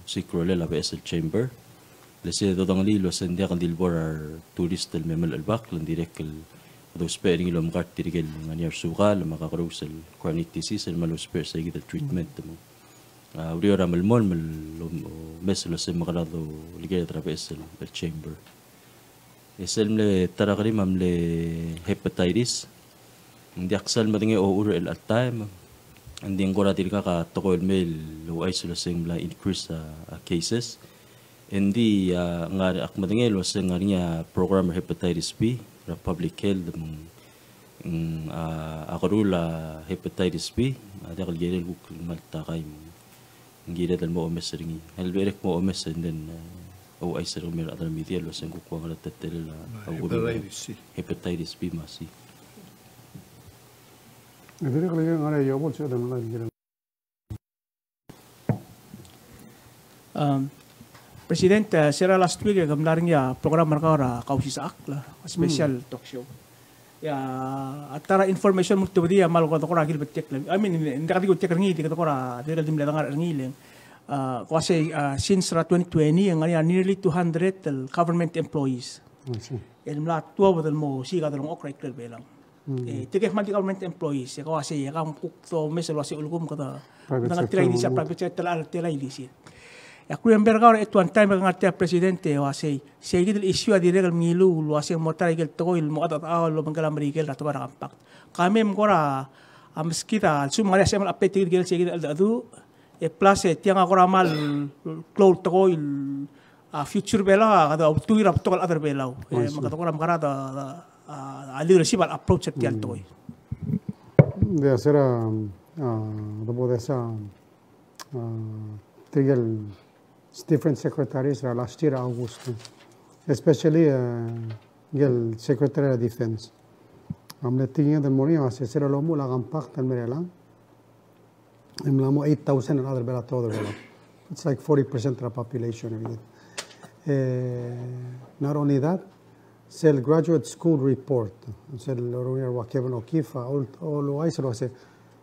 osiik a rolel a beches el chamber. Le sei a dodengelii el uasei ng diak di le bo er a retourist el me melecha el bak, le ng dirrek el dousbech er ngii el omekar tirke el ngar er ngii a resukal me a kakerous el chronic disease el me lousbech er seikid el treatment me ng, a, ureor a melemolem el omes el uasei ng mekerang e olekerd er a beches el, el chamber. E sel mle ta er a kerim a mle hepatitis. Ng diak sal medengei a ochur er chelecha el taem. Ng di ng kora dirkak a tekoi el mei el ouchais el uasei ng mla increase a, a cases. Ng di, a, ngar, ak medengei el uasei ng ngar er ngii a program er a hepatitis B er a public health me ng, a, a kerul a hepatitis B a diak el kirel el kuk kmal takai me ng kired el mo omes er ngii. El berek mo omes e ng, e, ouchais er kemiu el chad er a media el uasei ng kuk ua ngera a teletelel a, a hepatitis C. Hepatitis B me a C. Um, President, e, se er a last week e ke mla er ngii a program er kau er a Kausisechakl, a special talk show. E a ta er a information el mo ultebedii a kmal kede kora kilbetik. I mean, ng diak di kutik er ngii, di kede kora, di kede mle dengar er ngii le ng, a, ko uasei, a, since er a twenty twenty, e ng ngar er ngii a nearly two hundred el government employees el mla tuobed el mo siik a delengchokl er a ikrel Belau. E, tirke el kmal di government employees, e ko uasei, e ke kuk domes el uasei ulekum kede, private sector, tirke el ilisil, private sector el tela ilisil. E ak remember er kau er a at one time e ke ngar tia el president e uasei, seikid el issue a dirrek el mengiluu el uasei ng mo ta er a ikel tekoi el mo chetechedechau el obengkel a Merikel er a tekoi er a compact. Ka mei me ng kora, a, meskid a lsekum ng ngar er ngii a sebechel el update er tirke el seikid el cheldecheduch, e plus e tiang a kora kmal klou el tekoi el, a, future Belau a kede ultuil er a betok el chad er Belau. E, me kede kora mekerang e, a, a leadership a approach er tia el tekoi. Ng di se er a, a, debo de se a, a, tirke el different secretaries er a last year August. Especially, a, ngike el Secretary er a Defense. A mle tekinged el mo er ngii a se er a lomuchel a compact el mei er chelechang e mla mo eight thousand el chad er Belau, a tuobed er Belau. It's like forty percent er a population er kid. E, not only that, sel graduate school report, sel loruul er a Kevin O'Keefe, a, ol, oluuchais el uasei,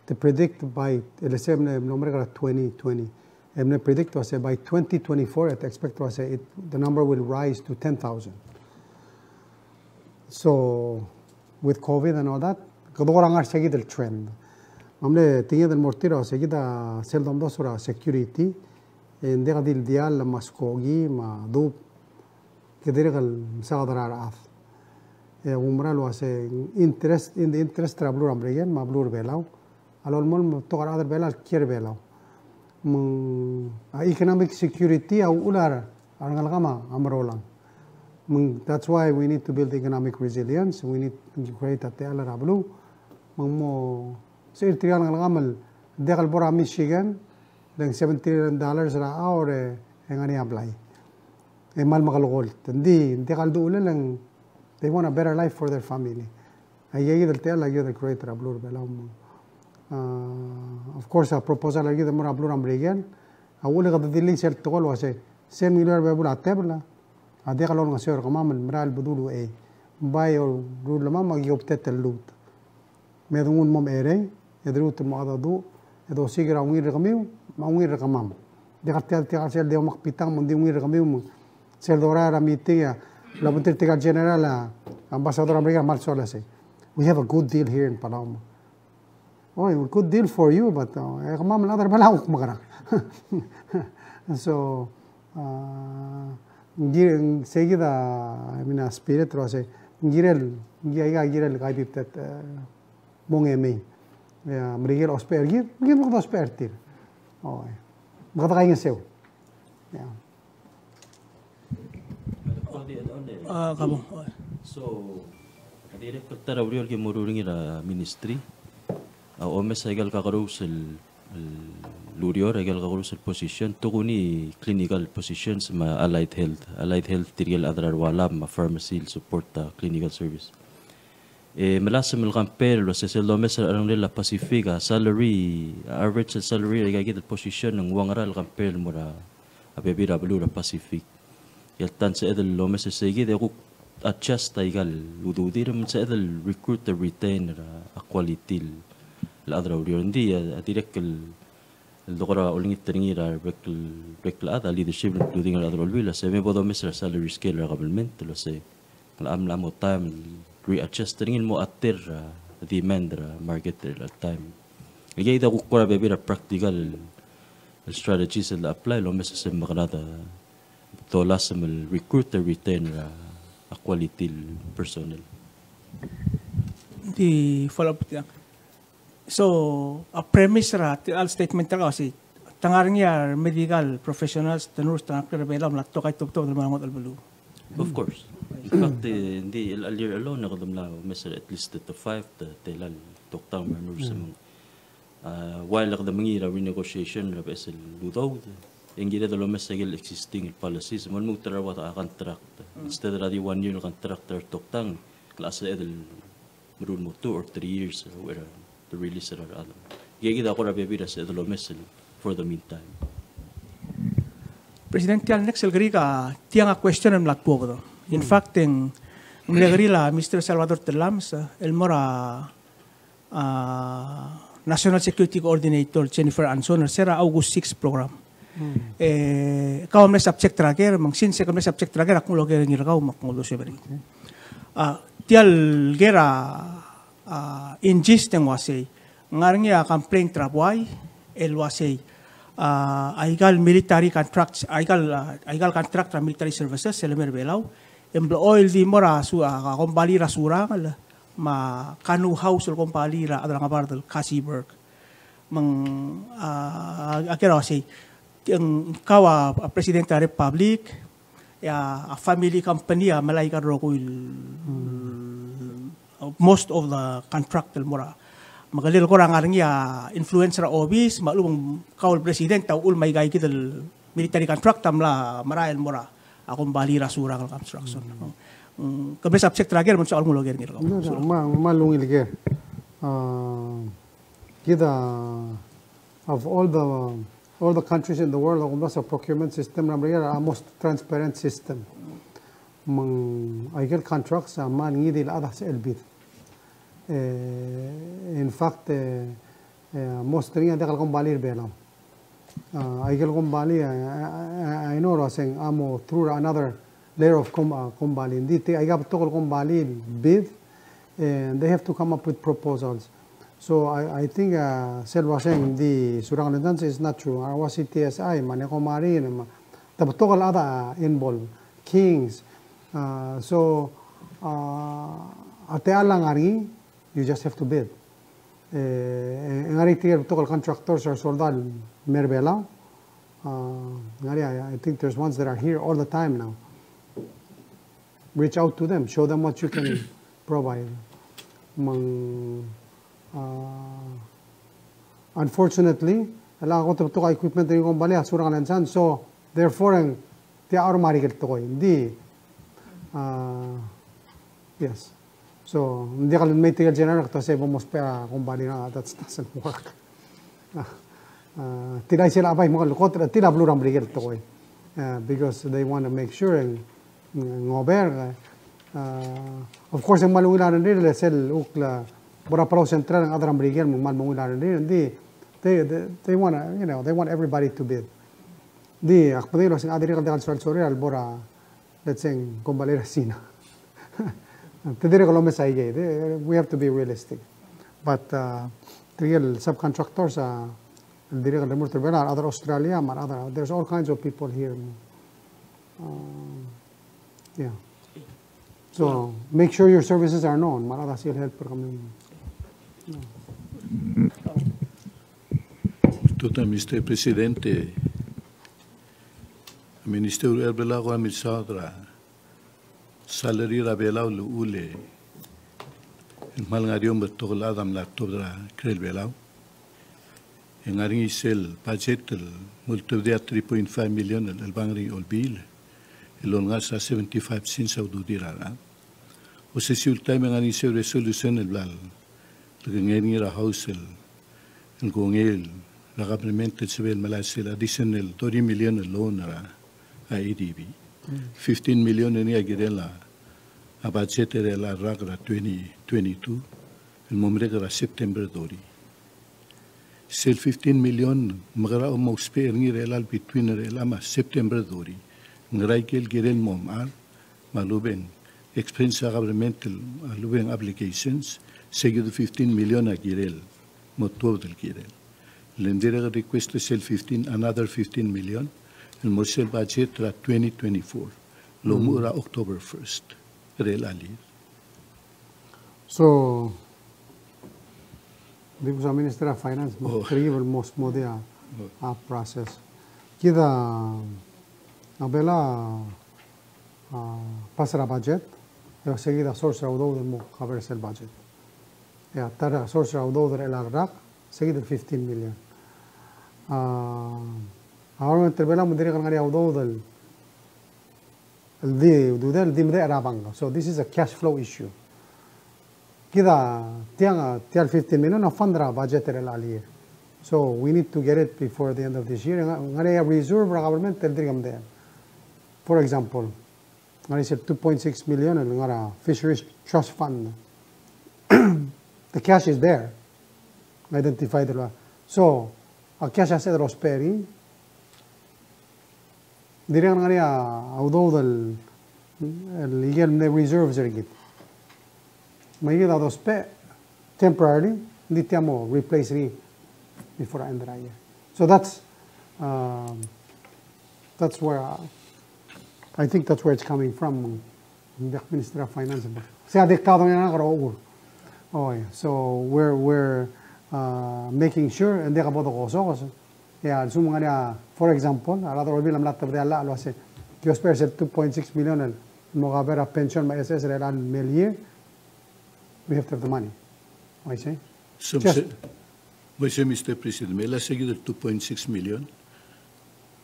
te predict by, el se mle, mlo merek er a twenty twenty. E mle predict el uasei by twenty twenty-four, e te expect el uasei it, the number will rise to ten thousand. So, with COVID and all that, kede kora ngar er seikid el trend. Me a mle tekinged el mo er tir a uasei kid a sel domdasu er a security, e ng diak di le diall me a skoki me a dub, ke dirrek el msa a chad er a rechad. E kumerang el uasei interest, in the interest er a beluu er a Merikel me a beluu er a Belau a lolemolem el betok a rechad er Belau el kiei er Belau. Me ng, a, economic security a uchul a rengelekam a merolang. Me ng, that's why we need to build economic resilience. We need to create a techall er a beluu. Me ng mo sebechir tirka el ngelekam el diak el bo er a Michigan, le ng seventy dollars er a hour e, e ngar er ngii a blai. E kmal mekelekolt. Ng di, ng diak el duchulel e ng, they want a better life for their family. Aika kid el techall a kid el create er a beluu er a Belau me. A, of course, a proposal er kid el mo er a beluu er a Merikel a uchul e kede dilii sel tekoi el uasei, sel ngiluu er a bebul a tebel a diak el olengeseu er kemam el merael el bedul uchei. Bai orulemam a ki obengterir el lmuut. Me de nguu el mo mecherei, e de lmuut el mo cheldecheduch, e dosiik er a ungil er kemiu me a ungil er kemam. Diak el tia, tia el sel di omekbitang me ng di ungil er kemiu me sel dorael er a meeting e a, el obengterir tirka el general, a, ambassador er a Merikel a kmal soal el uasei, we have a good deal here in Palau. Oh, a good deal for you, but, uh, e kemam el chad er a Belau a kuk mekerang. So, uh, ng kirel, seikid a, I mean, a spirit el uasei, ng kirel, ng kirel, kirel kaibibet, uh, mo ngemei. E a Merikel a ousbech er kid, me kid me kede ousbech er tir. Oh, e. Me kede kaingeseu. Yeah. A, kabong. So, a dirrek el ta er a ureor el ki meruul er ngii er a ministry a omes aika el kakerous el, el ureor, aika el kakerous el position, tokuni clinical positions me a allied health. Allied health tirke el chad er a rualab me a pharmacy el support a clinical service. E melasem el compare el uasei sel domes er a cherrengelel a Pacific a salary, average el salary er aika kid el position ng ua ngera el compare el mo er a bebil er a beluu er a Pacific. E a lta ng sebeched el omes er seikid e kuk adjust aika el ududir me ng sebeched el recruit el retain er a quality el el chad er a ureor. Ng di a, a dirrek el, el de kora olengit er ngii er a rebek el, rebek el chad, a leadership, including a rechad er a Olbiil, a se me bo domes er a salary scale er a government, el uasei ng locha mla mo taem el readjust er ngii el mo ater er a demand er a market er chelecha el taem. Aikei a kuk kora bebil er a practical el strategies el apply el omes e se mekerang e dolasem el recruit e retain er a quality el personnel. Di follow up tiang. So, a premise er a, tia el statement er kau a sei, te ngar er ngii a medical professionals, te nurse, te ngar er a Belau, me a tokai tobed el mo er a ngodech el beluu. Of course. In fact, eh, ng di el, el year alone, e kede mla omes er a at least te five, te, te tela el toktang me a nurse me ng, ah, while kede mengiil er a renegotiation er a beches el udoud, e ng kired el omes a ikel existing el policies, me lmuut er a ua contract. Instead er a di one year el contract er a toktang, ng locha sebeched el meruul el mo two or three years, uh, er a, the release er a rechad. Aikei kid a kora bebil er a sebeched el omes el for the meantime. President, tia el next el kerik a tiang a question el mla tuobed. In fact, e ng mle kerir a Mister Salvador Tellames, uh, el mo er a, uh, National Security Coordinator Jennifer Anzon er se er a August six program. E, kau a mle subject er a ker, me ng since ke mle subject er a ker, ak nguu el oker er ngii er kau me ak nguu el dosuebel er ngii. A, tia el ker a, a, insist e ng uasei, ng ngar er ngii a complaint er a buai el uasei, a, aika el military contracts, aika el, a, aika el contract er a military services el mei er a Belau, e ng blechoel di mo er a su, a, a kombalii er a Surangel, me a Kanu House el kombalii er a chad er a Ngebard el Kasi Burke. Me ng, a, a ker a uasei, ng kau a, a President er a Republic, e a, a family company a melai aika el rokui el, most of the contract el mo er a. Me kede kora ngar er ngii a influence er a obis, me a lechub e ng kau el President a uchul me aika kid el military contract a mla merael el mo er a, a kombalii er a Surangel Construction. Mm, ke mle subject er a ker, me ng soal nguu el oker er ngii er kau. No, no, me a, me a ungil ker. A, kid a, of all the, all the countries in the world, a kumdasu a procurement system er a Merikel a most transparent system. Me ng aike el contracts a kmal ngii di el chad a sebechel el bid. E, in fact, e, e, most er ngii a diak el kombalii er a Belau. A, aike el kombalii, a, a, a, a, I know, el uaseng a mo through another layer of com-, a, kombalii. Ng di tirka aika betok el kombalii el bid, and they have to come up with proposals. So I, I think, a, sel uaseng di Surangel and Sons is not true. A ua C T S I, me a Nekom Marine, me a, te betok el chad a involve. Kings. A, so, a, a techall a ngar er ngii, you just have to bid. E, e, e ng ngar er ngii tirke el betok el contractors er a soldau el mei er a Belau. A, ng ngar er ngii, I, I think there's ones that are here all the time now. Reach out to them, show them what you can provide. Me ng, a, unfortunately, a kot el betok a equipment er a kombalii a Surangel and Sons, so therefore, e ng tia a merael el tekoi. Ng di, a, yes. So, ng diak el mei tirke el general e te uasei bo mousbech a kombalii, no, that doesn't work. A, a, tia el chais el bai me a kot, tia a beluu er a Merikel el tekoi. A, because they want to make sure e ng, ng over, a, of course, e ng kmal ungil a rengrir, le sel uchul a bo er a Palau Central, e ng chad er a Merikel, me ng kmal ungil a rengrir, ng di, they, they, they want, you know, they want everybody to bid. Ng di, ak medengei el uaseng a dirrek el diak el soal sorir el bo er a, let's say, kombalii er a Sina. Te dirrek el omes aikei, they, we have to be realistic. But, uh, tirke el subcontractors, uh, el dirrek el remurt er a Belau, a rechad er a Australia, me a rechad er a, there's all kinds of people here. Uh, yeah. So, make sure your services are known. Me a rechad a sel help er kemiu. Ultuil, Mister President, e a Minister er a Belau a kora milsaod er a salary er a Belau el uchul e ng kmal ngar er eou me a betok el chad a mla tuobed er a kerel Belau. E ng ngar er ngii sel budget el mo ultebedii a three point five million el, el chelebangel er a Olbiil el olengasech er a seventy-five cents a ududir a rechad. Osisiu el taem e ng ngar er ngii sel resolution el bla lekengei er ngii er a House el, el kongei er a government el sebechel el melai sel additional thirty million el loan er a, a, A D B. Fifteen million er ngii a kirel a, a budget er a rak er a twenty twenty-two el mo merek er a September thirty. Sel fifteen million, me kede mo ousbech er ngii er chelechal between er chelechal me a September thirty. Ngera ikel kirel el mo mechar, me a lubeng expense er a government el, a lubeng obligations, se kid el fifteen million a kirel, mo tuobed el kirel. Le ng dirrek el request er sel fifteen, another fifteen million, el mo er sel budget er a twenty twenty-four. Lomuchel er a October first, er chelechal year. So, di kuk sa Minister of Finance, me, oh, kede mo smooth a, oh, a process. Kid a, a Belau a, a, pass er a budget, e se kid a source er a udoud el mo cover sel budget. E a ta er a source er a udoud er chelechal rak, se kid el fifteen million. A, a government er Belau me ng dirrek el ngar er ngii a udoud el el di, ududel, di medechel er a bank. So this is a cash flow issue. Kid a, tiang, tia el fifteen million a fund er a budget er chelechal year. So we need to get it before the end of this year. Ng ngar er ngii a reserve er a government el dirk medechel. For example, ng ngar er ngii sel two point six million el ngar er a Fisheries Trust Fund. The cash is there. Identified el ua. So, a cash a sebeched el ousbech er ngii. Dirrek el ngar er ngii a udoud el, el ikel mle reserves er kid. Me kid a dousbech temporarily, ng di tia mo replace er ngii before end er a year. So that's, um, that's where, uh, I think that's where it's coming from. Ng diak Minister of Finance. Se a di kau dong e ng kora uur. Oh, yeah. So we're, we're, uh, making sure, e ng diak bo dokosokes. Yeah, a lsekum ng ngar er ngii a, for example, a rechad er a Olbiil a mla tebedii a llach el uase, ki ousbech er sel two point six million el mo cover a pension me a S S er chelechal mle year, we have to have the money. I see. Some Just se-, Well, se, Mister President, me a se kid el two point six million,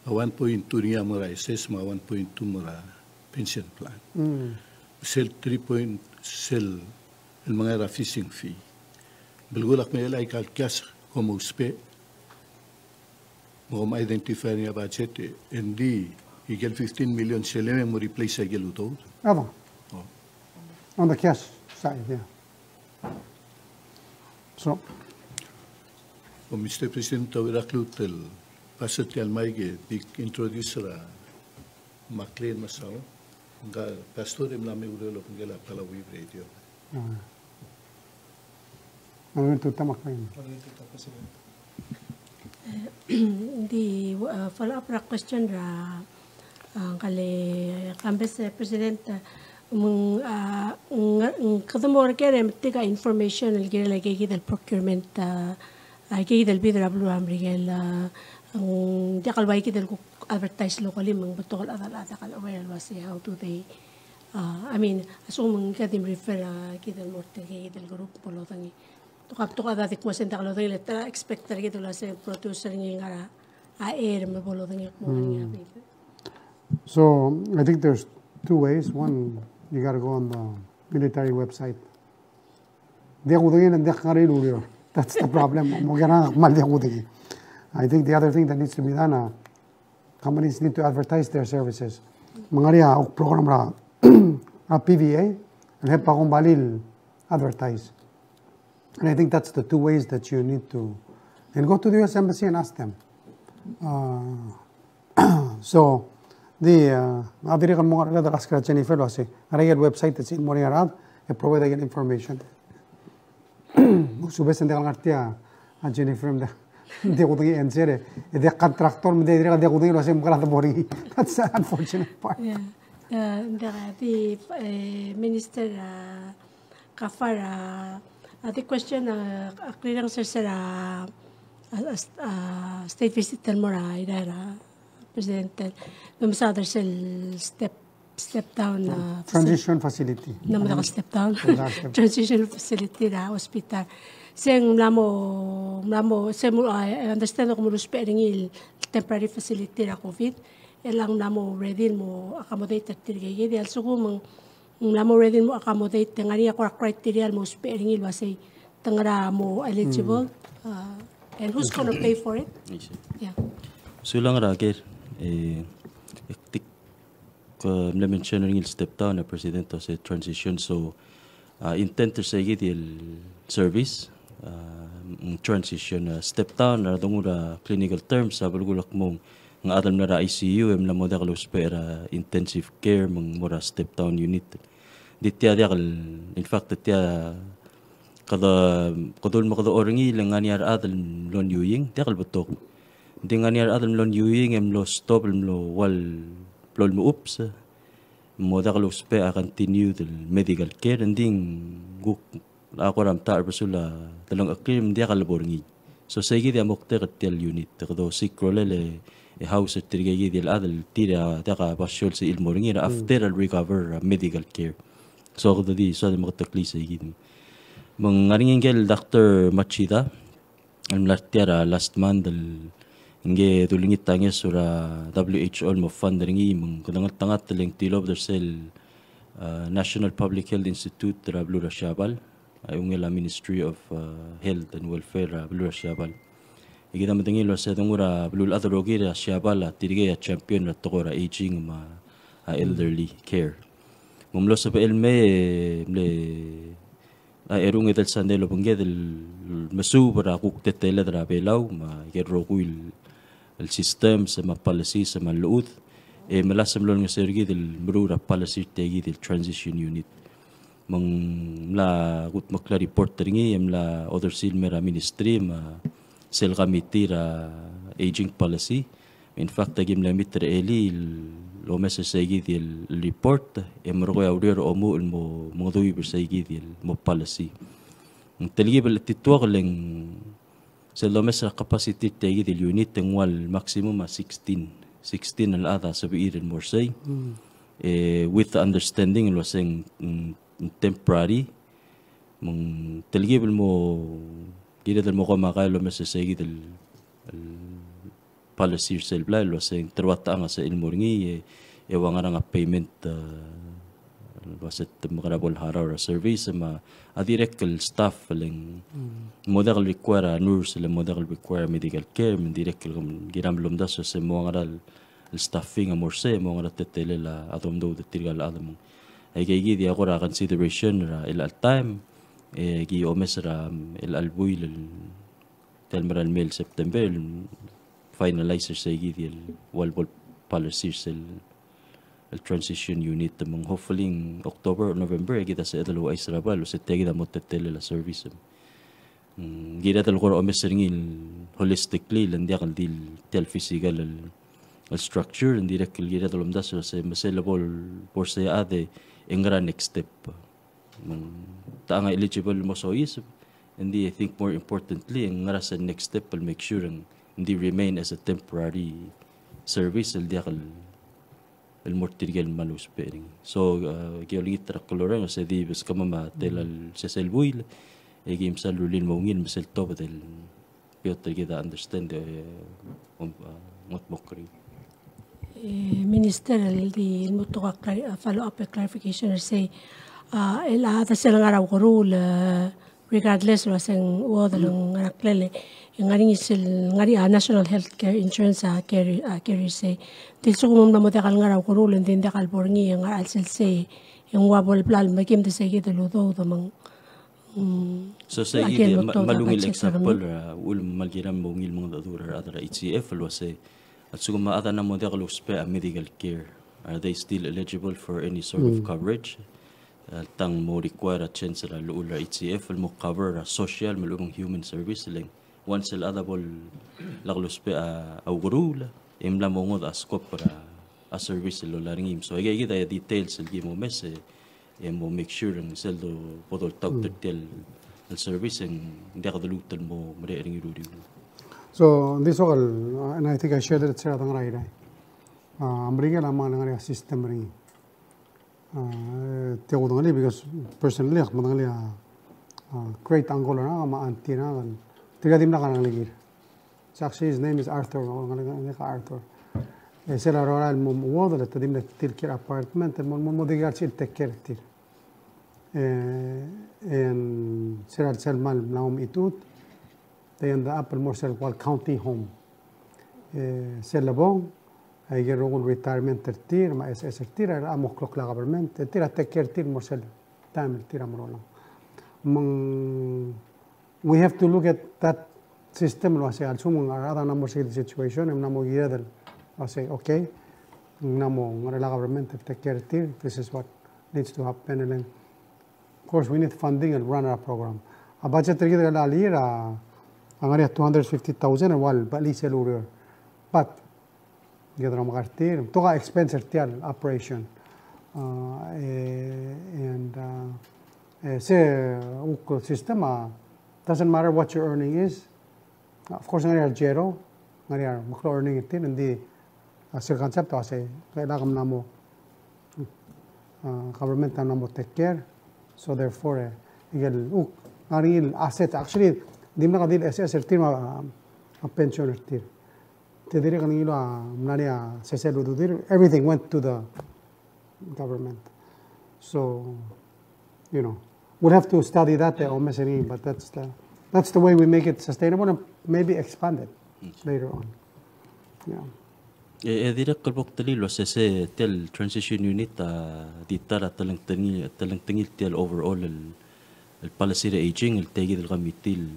a one point two er ngii a mo er a S S me a one point two mo er a pension plan. Mm. Sel three point, sel el mengai er a fishing fee. Belkul a kmo el aika el cash kom ousbech, me kom identify er ngii a budget, e ng di ikel fifteen million sel me ng mo replace a ikel udoud. Aba. Oh. On the cash side, yeah. So. O Mister President, a uchul a klou el pass er tia el mic e di introduce er a McLean Masao, ngka el pastor e mla me oureor el obengkel a Palau Wave Radio. Ah. Ng di, uh, follow up er a question er a, uh, ngka el Kambes, uh, President, uh, me ng, uh, ng, ng kede mo er ker e metik a information el kirel aike kid el procurement, uh, aike kid el bid er a beluu er a Merikel, uh, ng diak el ua kid el kuk advertise locally me ng betok el chad el, chad el aware el uase how do they, uh, I mean, a lsekum ng kede di refer, uh, kid el mo er tirke kid el group bo lodengei. Tokab, tokab a di kmo se ng diak lodengei, le te expect er kid el uase producer ngii el ngar er a air me bo lodengei el kmo ngar er ngii a bid. So, I think there's two ways. One, you gotta go on the military website. Diak kudengei, ng diak ngar er ngii el ureor. That's the problem. Mo kera kmal diak kudengei. I think the other thing that needs to be done, uh, companies need to advertise their services. Me ng ngar er ngii a program er a, a P V A, el help a kombalii el advertise. And I think that's the two ways that you need to, and go to the U S Embassy and ask them. Uh, so, di, uh, a dirrek el mo ngar er a ask er a Jennifer el uase, ngar er ngii a website e se el mo er ngii a rechad, e provide a information. Subes e ng diak el ngar tia a Jennifer me ng diak kudengei a answer, e diak contractor me ng dirrek el diak kudengei el uase ng mekera de bo er ngii. That's the unfortunate part. Yeah. Uh, ng diak di, eh, Minister, uh, Gaafar, uh, a di question, uh, a clearance er se er a, a, a, a state visit el mo er a, er a President, el mesaod er sel step, step down, uh, transition facility. No, me ng step down. Transition facility er a hospital. Se ng mla mo, mla mo, se mo, I understand el kmo lousbech er ngii el temporary facility er a COVID. E ng mla mo ready el mo accommodate er tirke kid, e a lsekum ng mla mo ready el mo accommodate, e ng ngar er ngii a kora criteria el mo ousbech er ngii el uasei te ngera mo eligible, uh, and who's gonna pay for it? I see. Yeah. Sulang er a ker, e, e tia, e, mle mention er ngii el step down, e President, a se transition, so, uh, intent er se kid el service, a, ng transition, a, step down, a, donguu a clinical terms, a, belkul a kmo ng chad el mla er a I C U, e mla mo diak lousbech er a intensive care, me ng mo er a step down unit. Ng di tia diak el, in fact, tia kede, kede ulemekedechor er ngii le ng ngar er ngii a rechad el mlo niuing, diak el betok. Ng di ng ngar er ngii a rechad el mlo niuing, e mlo stop, el mlo ua el, mlo lmuchubs, e mo diak lousbech a continued el medical care, ng di ng kuk a kora mtachar er a besul a delengcheklir me ng diak lebo er ngii. So seikid a moktek er tia el unit, kede osiik a rolel e house er tirke kid el chad el tir a diak a basio el sebechir el mo er ngii er a after el recover a medical care. So kede di, so de meketeklii seikid. Me ng ngar er ngii ngike el Doctor Machida el mla er tia er a last month el ngii a dolengit a ngeso er a W H O el mo fund er ngii, me ng kede ngeltengat el ng tilobed er sel, a, National Public Health Institute er a beluu er a Siabal, a eungel a Ministry of, a, Health and Welfare er a beluu er a Siabal. E kid a medengei el uasei donguu a beluulechad el rokir er a Siabal a tirke a champion er a tekoi er a aging me a, a, elderly care. Me ng mlo sebechel el mei e mle a erung e di el sandei el obengked el mesuub er a kuk teleteled er a Belau me a ikel rokui el systems me a policies me a llechud, e melasem el olengeseu er kid el meruul er a policy er tia kid el transition unit. Me ng mla kudmeklii a report er ngii e mla odersii el mei er a ministry me a sel committee er a aging policy. In fact, aki mle meet er a elii el omes er seikid el report, e merekui a ureor a omuchel el mo mengeduib er seikid el mo policy. Ng telkib el chetituokl e ng sel domes er a capacity er tia kid el unit e ng ua el maximum a sixteen. Sixteen el chad a sebechir el mo er sei. E with the understanding el uasei ng, ng temporary. Me ng telkib el mo kired el mo komakai el omes er seikid el, el policy er sel blai el uasei ng teruat a ngasech el mo er ngii e, e ua ngerang a payment, a, el uasei te mekera bo el harau er a service me a dirrek el staff el ng mo diak el require a nurse, el mo diak el require a medical care, me ng dirrek el kiram el omdasu el uasei mo ua ngera el staffing a mo er sei, mo ua ngera teletelel a domdoud er tirka el chad me ng. Aike kid a kora consideration er a chelecha el taem, e ki omes er a, mm, chelecha el buil el tia el mera el mei el September, el finalize er seikid el ua el bo el policy er sel, el transition unit me ng hopefully ng October or November, e kid a sebeched el ouchais er a blai el uasei tia kid a mo teletelel a service. Mm, kired el kora omes er ngii el holistically, le ng diak el di el tia el physical el, el structure, ng dirrek el kired el omdasu el uasei me sel bo el, bo er sei a chad e ngera next step. Me ng techa a eligible el mo soiseb, ng di, I think more importantly, ng ngera sel next step el make sure ng di remain as a temporary service el diak el, el mo er tirke el kmal ousbech er ngii. So, a, ki olengit er a klou el reng, se di beskemam a tela el sesei el buil, e ki msa rullii el mo ungil me sel tobed el beot er kid a understand, e, om, a, ngodmokl er ngii. E, Minister, el di lmuut a clari-, a, follow up, a clarification er sei, a, el a, a chad sel ngar er a ukeruul, e, regardless el uasei ng uodel, ng ngera ngklel, e ng ngar er ngii sel, ngar er ngii a National Health Care Insurance, a, carrier, a, carrier sei. Di lsekum ng mla mo diak el ngar er a ukeruul, e ng di ng diak el bo er ngii, e ng ngar er a chelsel sei, e ng ua bo el bla el mekim, di seikid el udoud me ng Mm. So, se a, again, kid, me a, me a ungil example er a, uchul me a kiram el mo ungil mengedecheduch er a rechad er a H C F el uasei, a lsekum a chad a mo diak lousbech a medical care, are they still eligible for any sort of coverage? A, tang mo require a change er a llechul er a H C F el mo cover er a social me a lechub e ng human service, le ng once el chad a bo lak lousbech a, a ukeruul, e mla mo ngodech a scope er a, a service el lola er ngii. So, aike kid a details el ki mo omes, e, e mo make sure ng sel do, bo doltaut er tia el, el service e ng diak de luut el mo merek er ngii el uriul. So, ng di soak el, uh, and I think I shared it, se er a dengar er a Irrai. Uh, a Merikel a mle ngar er ngii a system er ngii. Uh, tia kudengelii, because personally, ak medengelii a, uh, great uncle er ngak me a auntie er ngak, tirka a dimlak a rengelekir. So actually, his name is Arthur, ngalek, ngalek a Arthur. E sel a rora el mo, mo uodel, e te di mle tir el kiei er a apartment, el mo, mo, mo di kar sel take care er tir. E, e ng sel, sel kmal mla mo mechitechut, they end up el mo er sel kmal county home. E sel lebong, aike el rokui el retirement er tir, me a S S er tir, a mo klokl a government, e tir a take care er tir el mo er sel taem el tir a meruul. Me ng we have to look at that system el uasei a lsekum a rechad a mla mo er se el situation, e mla mo kired el uasei, okay, ng mla mo ngar er a government el take care er tir, this is what needs to happen, and then, of course, we need funding el run our program. A budget er kid er a year a, a ngar er ngii a two hundred fifty thousand el ua el bechil sel ureor. But kede omekar tir, betok a expense er tia el operation. Uh, e, and, uh, e, se, uh, kuk system, uh, doesn't matter what your earning is. Of course, ngar er ngii a zero, ngar er ngii a meklou a earning er tir, ng di, uh, sel concept a uasei, kede mla mo, uh, government a mla mo take care. So therefore, e, ikel, uh, ngar er ngii el asset, actually, dimlak a di el S S er tir me a, a pension er tir. Te dirrek el ngiluu a mla er ngii a sesei el ududir, everything went to the government. So, you know, we'll have to study that, e omes er ngii, but that's the, that's the way we make it sustainable and maybe expand it later on. Yeah. E, e dirrek el bo ktelii el uasei se tia el transition unit a di ta er a telengtengil, telengtengil tia el overall el el policy er a aging, el tia kid el committee el,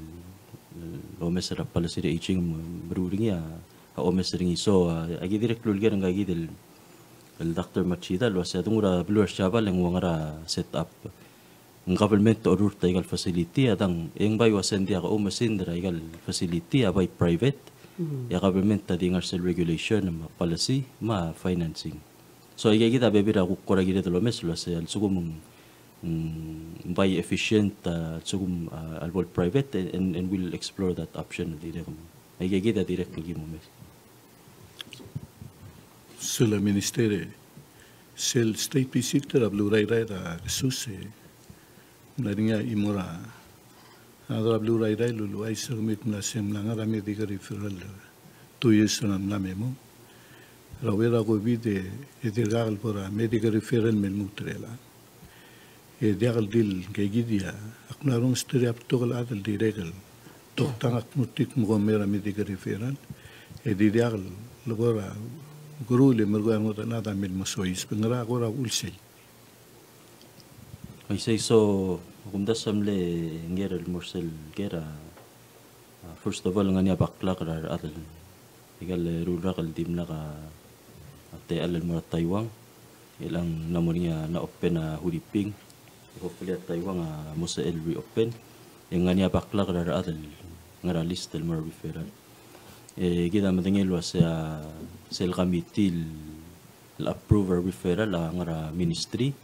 el omes er a policy er a aging, me, meruul er ngii a, a omes er ngii. So, a, aki dirrek el uleker er ngii kid el, el Doctor Machida, el uasei a denguu er a beluu er a Siabal e ng ua ngera a set up. Ng government a orrurt aika el facility, a dang, e ng bai uasei ng diak a oumesingd er aika el facility, a bai private, e a government a di ngar er sel regulation, me a policy, me a financing. So, aika kid a bebil er a kuk kora kired el omes el uasei a lsekum ng, mm, bai efficient, a lsekum, a, a lebo el private, and, and we'll explore that option dirrek. Aika kid a dirrek el ki mo omes. Sulang Minister, sel state visit er a beluu er a Irrai er a kesus e ng mla er ngii a chimo er a rechad er a beluu er a Irrai el uluuchais er kemiu el kmo ng mla se ng mla ngar er a medical referral two years er a mla me mong. Er a uchei er a COVID e, e dirkak lebo er a medical referral me lmuut er chelechang. E diak el di el ngke kid a, ak mla rongesii a betok el chad el dirrek el toktang a kmo ng di kmo kom mei er a medical referral. E di diak el lebo er a keruul e merekong e a ngodech el chad a mei el mo soiseb, ngera kora uchul sei. Isei, so, kumdasu a mle nger el mo er sel ker a, a, first of all, ng ngar er ngii a backlog er a rechad el, aika el eru el rak el dimlak a, a techall el mo er a Taiwan, e chelechang ng mla mo er ngii a mla open a Huriping, e hopefully a Taiwan a mo sebechel el reopen, e ng ngar er ngii a backlog er a rechad el ngar er a list el mo er a referral. E kid a medengei el uasei a sel committee el el approve er a referral a ngar er a ministry,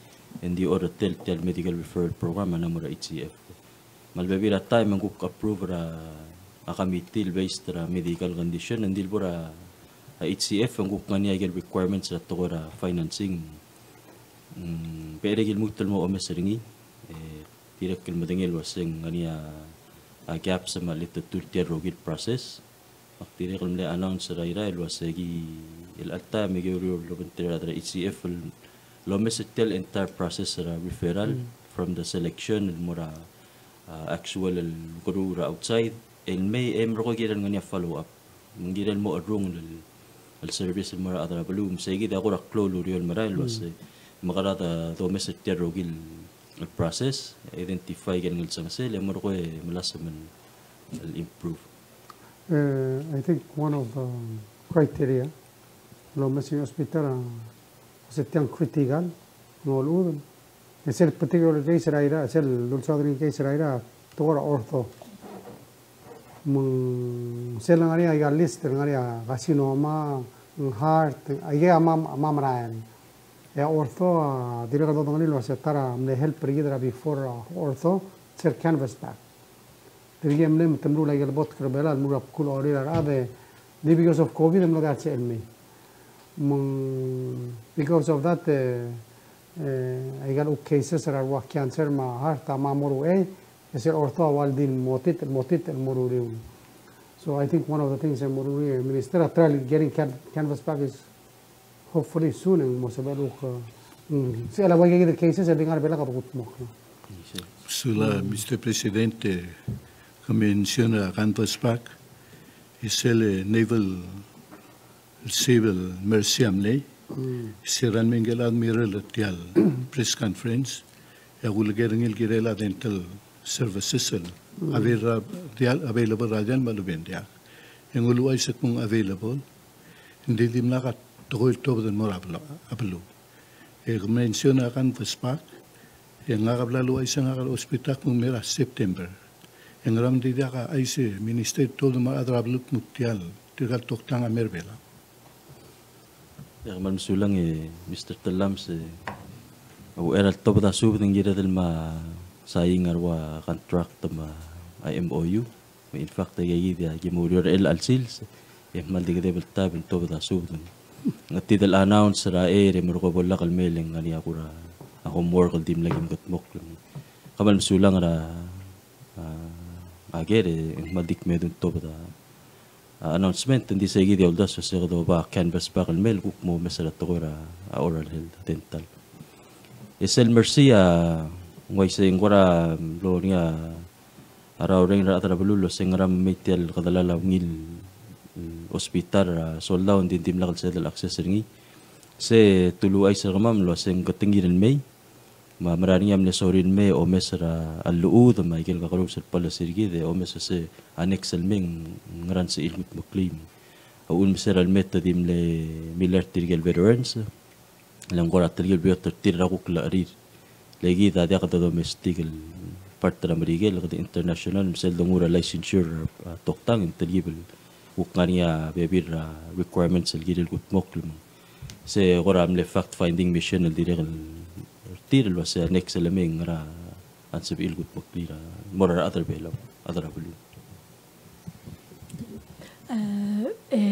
e ng di orretel tia el medical referral program a mla mo er a H C F. Me a lebebil er a taem e ng kuk approve er a, a committee el based er a medical condition, e ng di lebo er a, a H C F e ng kuk ngar er ngii a ikel requirements er a tekoi er a financing. Mm, becherei el lmuut el mo omes er ngii, e dirrek el medengei el uasei ng ngar er ngii a, a gaps me a chelitechetul tia el rokui el process. Ak dirrek el mle announce er a Irrai el uasei ki el alta me ki uriul el obengterir a rechad er a H C F el omes er tia el entire process er a referral, mm, from the selection el mo er a, a, actual el keruul er a outside el mei e merekong e kirel ngar er ngii a follow up. Me ng kirel mo cherrungel el, el service el mo er a rechad er a beluu, me sei kid a kora klou el ureor el merael el, mm, uasei mekerang a domes er tia el rokui el process, identify aike el ngelsengesel e merekong e melasem el improve. Eh, I think one of the criteria el omes er ngii a hospital a, se tiang critical, ng olechudel. E sel particular case er a Irrai, sel ulsaod er ngii el case er a Irrai, tekoi er a ortho. Me ng sel ngar er ngii a ikel list, ngar er ngii a carcinoma, ng heart, aike a mla, mla merael. E a ortho, a, dirrek el dodengelii el uasei ta er a mle help er kid er a before, a, ortho, sel canvas back. Tirke el mle me te meruul a ikel botk er a Belau el meruul a bkul a orir a rechad e di because of COVID e mlo diak el sebechel el mei. Me ng because of that, e, e, aika el cases er a rua cancer me a heart a mla mo er uchei, e sel ortho a ua el di el motit, motit el mo er uriul. So I think one of the things e mo er uriul, Minister, a try getting can-, canvas back is hopefully soon e ng mo sebechel el kuk, mm, sel a ua ikakid el cases el di ngar er a Belau a kede kutmokl. Sulang, Mister President, e ke mention er a canvas back, e sel, e, Naval Civil Mercy a mlei, mm, se er a mle ngii el chad el mirror er tia el press conference, e a kuleker er ngii el kirel a dental services el Avail er a, dial, available er a dial me a lechub e ng diak. E ng uluuchais el kmo ng available, ng di dimlak a tekoi el tuobed el mo er a bel-, a beluu. E ke mention a canvas back, e ngak a bla luchais er ngak el hospital el kmo ng mei er a September. E ngera me ng di diak a chais e Minister el tuobed el mo er a rechad er a beluu el kmo tia el, tirka el toktang a mei er a Belau. E kmal mesulang e Mister Tellames, e a uchei er a letobed a subed e ng kired el me sain a rua contract me a M O U. Me in fact, e aika kid a ki mo oureor er chelecha el sils, e kmal di kedeb el taem el tobed a subed. Ng di el announce er a chei e merekong e bo lak el mei e le ng ngar er ngii a kora homework el dimlak ki mekedmokl. Kmal mesulang er a, a, a ker e ng kmal di kmedung el tobed a a, announcement, ng di sei kid a uldasu e se kede oba canvas back el mei el kuk mo omes er a tekoi er a, a oral health, dental. E sel Mercy a, ng uaisei ng kora mlo er ngii a, a rraureng er a rechad er a beluu el uasei ngera me mei tia el kedellal a ungil, mm, hospital er a soldau, ng di dimlak el sebeched el access er ngii. Se te uluuchais er kemam el uasei ng ketengir el mei, me a mera er ngii a mle sorir el mei e omes er a llechud me a ikel kakerous el policy er kid e omes e se a next el mei ng ngera ng sebechir el kudmeklii. A uchul me se er a lemei e te di mle miller tirke el veterans, le ng kora telkib el beot er tir er a kuk llecherir. Le kid a diak de domestic el part er a Merikel, kede international, me sel dongu er a licensure, a, toktang, e ng telkib el kuk ngar er ngii a bebil er a requirements el kirir el kudmokl me ng se kora mle fact finding mission el dirrek el er tir el uasei a next el mei ng ngera a sebechir el kudmeklii er a mo er a rechad er a Belau, chad er a beluu. E, e,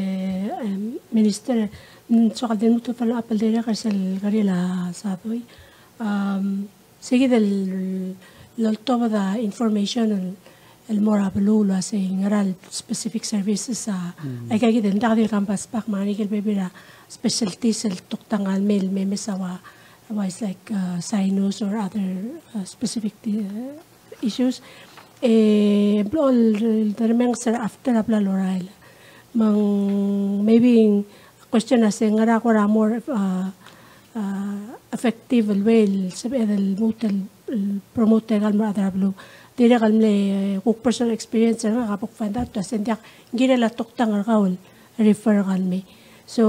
em, Minister, mm, soak el di lmuut el follow up el dirrek er sel keriil a Sadoi. Am, Sei kid el loltobed a information el, el mo er a beluu el uasei ngera el specific services a, aika kid el diak di el canvas back me a ngikel bebil er a specialties el toktang a mei el me mes a ua, ua is like, uh, sinus or other, uh, specific, uh, issues. E blo el, el remenges er a after a bla lorael. Me ng maybe question a se ngera kora more, uh, uh, effective el way el sebeched el lmuut el, el promote er kau el mo er a rechad er a beluu. Dirrek el mle, uh, kuk personal experience er ngak a bo kfind out a se ng diak, ng kirel a toktang er kau el refer er kau el mei. So,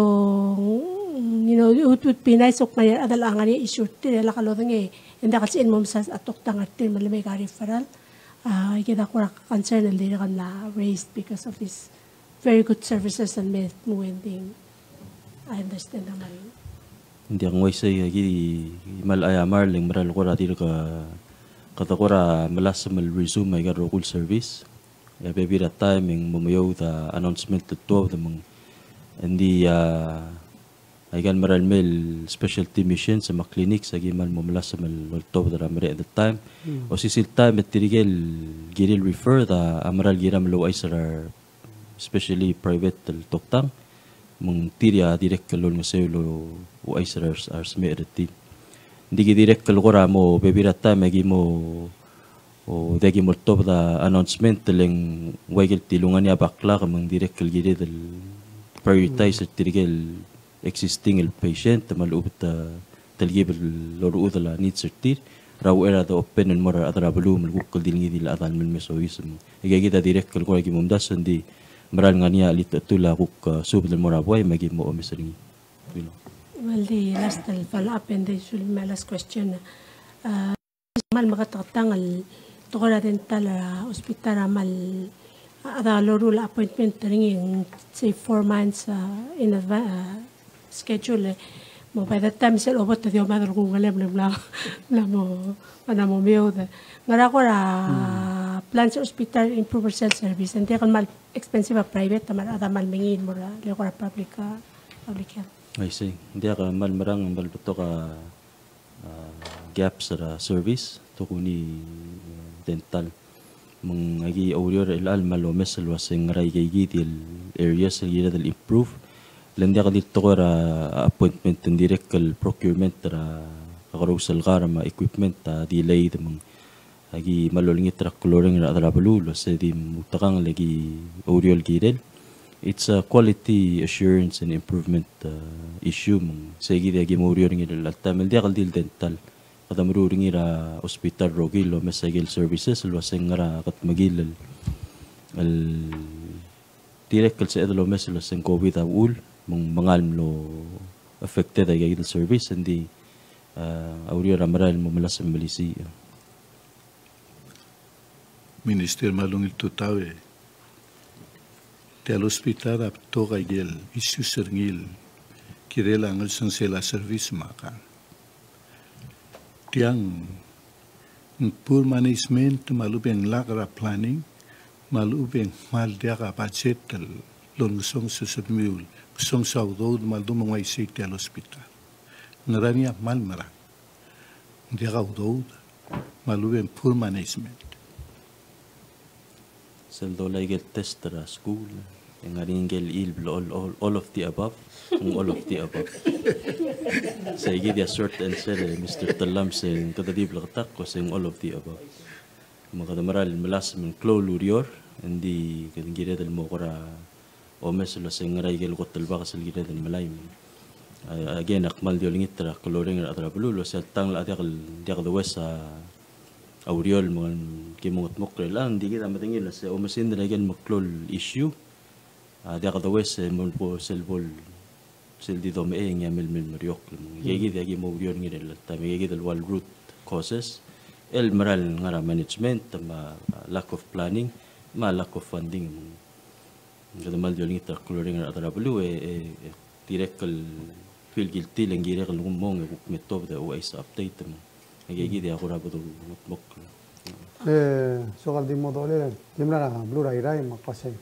you know, it would be nice, ok, me a rechad el ngar er ngii a issue er tir e lak lodengei e ng diak el sebechir el mo mesa a toktang er tir me le mei a referral. A, kid a kora concern el dirrek el mla raised because of this very good services el me tmuu e ng di, I understand a kmal. Ng diak, ng uaisei, aki di kmal aiamar el ng mera el kora dirk, kede kora melasem el resume aika el rokui el service. E a bebil er a taem e ng mo meoud a announcement el tuobed me ng di, a, aika el mera el mei el specialty missions me a clinics a ki kmal mo melasem el oltobed er a mereched el taem. Osisiu el taem e tirke el kirir el refer a mera el kiram el ouchais er a, especially private el toktang, me ng tir a dirrek el olengeseu el ouchais er a, a resmecher er tir. Ng di ki dirrek el kora mo bebil er a taem e ki mo, o, diak ki mo oltobed a announcement e le ng ua ikel tilungel a backlog me ng dirrek el kirir el prioritize er tirke el existing el patient me a lechub e te, telkib el orechudel a needs er tir er a uchei er a de open el mo er a rechad er a beluu me le kuk el di ngii di el chad el mei el me soiseb. Me aika kid a dirrek el kora ki mo omdasu e ng di mera el ngar er ngii a chelitechetul a kuk, a, subed el mo er a buai me ki mo omes er ngii. Well, di last el follow up and di sulem a last question. A, kmal meketeketang el tekoi er a dental er a hospital a kmal, a, a loruul a appointment er ngii ng sei four months, a, in advance, a, schedule, e. Me by that time sel obot e di omad el kuk ngelem el mla, mla mo, mla mo meoud. Ngera kora plans er a hospital improve er sel service, ng diak el kmal expensive a private, me a rechad a kmal mengiil el mo er a, le kora public, a, public health. I see. Ng diak, a, kmal merang, kmal betok a, a, gaps er a service, tokuni, a, dental. Me ng aki oureor er chelecha el kmal omes el uasei ngera aika kid el areas el kired el improve. Le ng diak di el tekoi er a appointment, ng dirrek el procurement er a kakerous el kar me a equipment a delayed me ng aki kmal olengit er a klou el reng er a rechad er a beluu el uasei di mo outekangel e ki oureor el kirel. It's a quality assurance and improvement, a, issue me ng sei kid a ki mo oureor er ngii er chelecha el taem el diak el di el dental. kede meruul er ngii er a hospital el rokui el omes a ikel services el uasei ng ngera a kedmekill el, el dirrek el sebeched el omes el uasei ng COVID a uchul, me ng mengal mlo affected a ikakid el service, engdi, a, a ureor a merael el mo melasem el melisiich. Minister, me a ungil tutau e tia el hospital a betok a ikel issues er ngii el kirel a ngelsengsel a service me a kang. Tiang ng poor management me a lechub e ng lack er a planning me a lechub e ng kmal diak a budget el longesonges a sebechemiu el ngesonges a udoud me a lechub e ng uaisei tia el hospital. Ngera ngii a kmal merang? Ng diak a udoud me a lechub e ng poor management. Sel dolai ikel test er a skuul, e ng ngar er ngii ikel chilbel, all, all, all of the above, ng all of the above. Seikid a short answer, e Mister Tellames, e ng kede di bleketakl, ko se ng all of the above. Me kede mera el melasem el klou el ureor, engdi kede kired el mo kora omes el uasei ng ngera ikel kot el bak sel kired el melai. A, again, ak kmal di olengit er a klou el reng er a rechad er a beluu el uasei a tang el diak el, diak de ues a ureor me ng ki mo ngetmokl er chelechang, ng di kid a medengei el uasei omes er a ikel meklou el issue a diak de ues e mo bo sel bo el, sel di domechei e ngii a mei el meriokl. Me ng ikakid a ki mo ureor er ngii er chelecha el taem, ikakid el ua el root causes el mera el ngar er a management me a lack of planning me a lack of funding. Me ng kede kmal di olengit er a klou el reng er a rechad er a beluu e, e, e dirrek el feel guilty le ng kirek el mong e kuk me tobed e ouchais a update me. Ikakid a kora bo dongetmokl. E, soak el di mo dolai, di mla er a beluu er a Irrai me ak uasei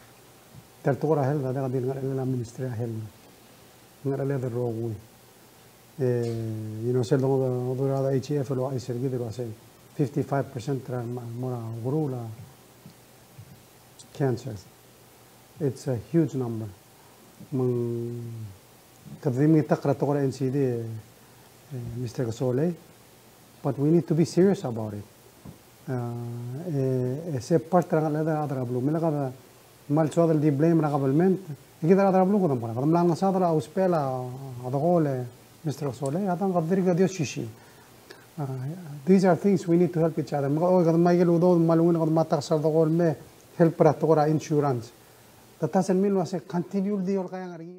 tia el tekoi er a health a diak di ngerechelel a Ministry er a Health. Ngerecheled el rokui. E, you know, sel dongodechor a H F el ouchais er kid el uasei fifty-five percent er a mo er a ukeruul a cancer. It's a huge number. Me ng kede di mengitakl er a tekoi er a N C D, e, e, Mister Kesolei, but we need to be serious about it. A, e, e se part er a ngerecheled er a rechad er a beluu. Me le kede kmal soad el di blame er a government. E kid a rechad er a beluu kede mera, kede mla ngesaod er a usbechel a, a dekool, e Mister Kesolei, a dang kede dirk di osisiu. A, these are things we need to help each other. Me kede, o, kede ngmai ikel udoud me a lungil kede mla tax er a dekool me help er a tekoi er a insurance. That doesn't mean el uasei continue el di olkaiang er ngii.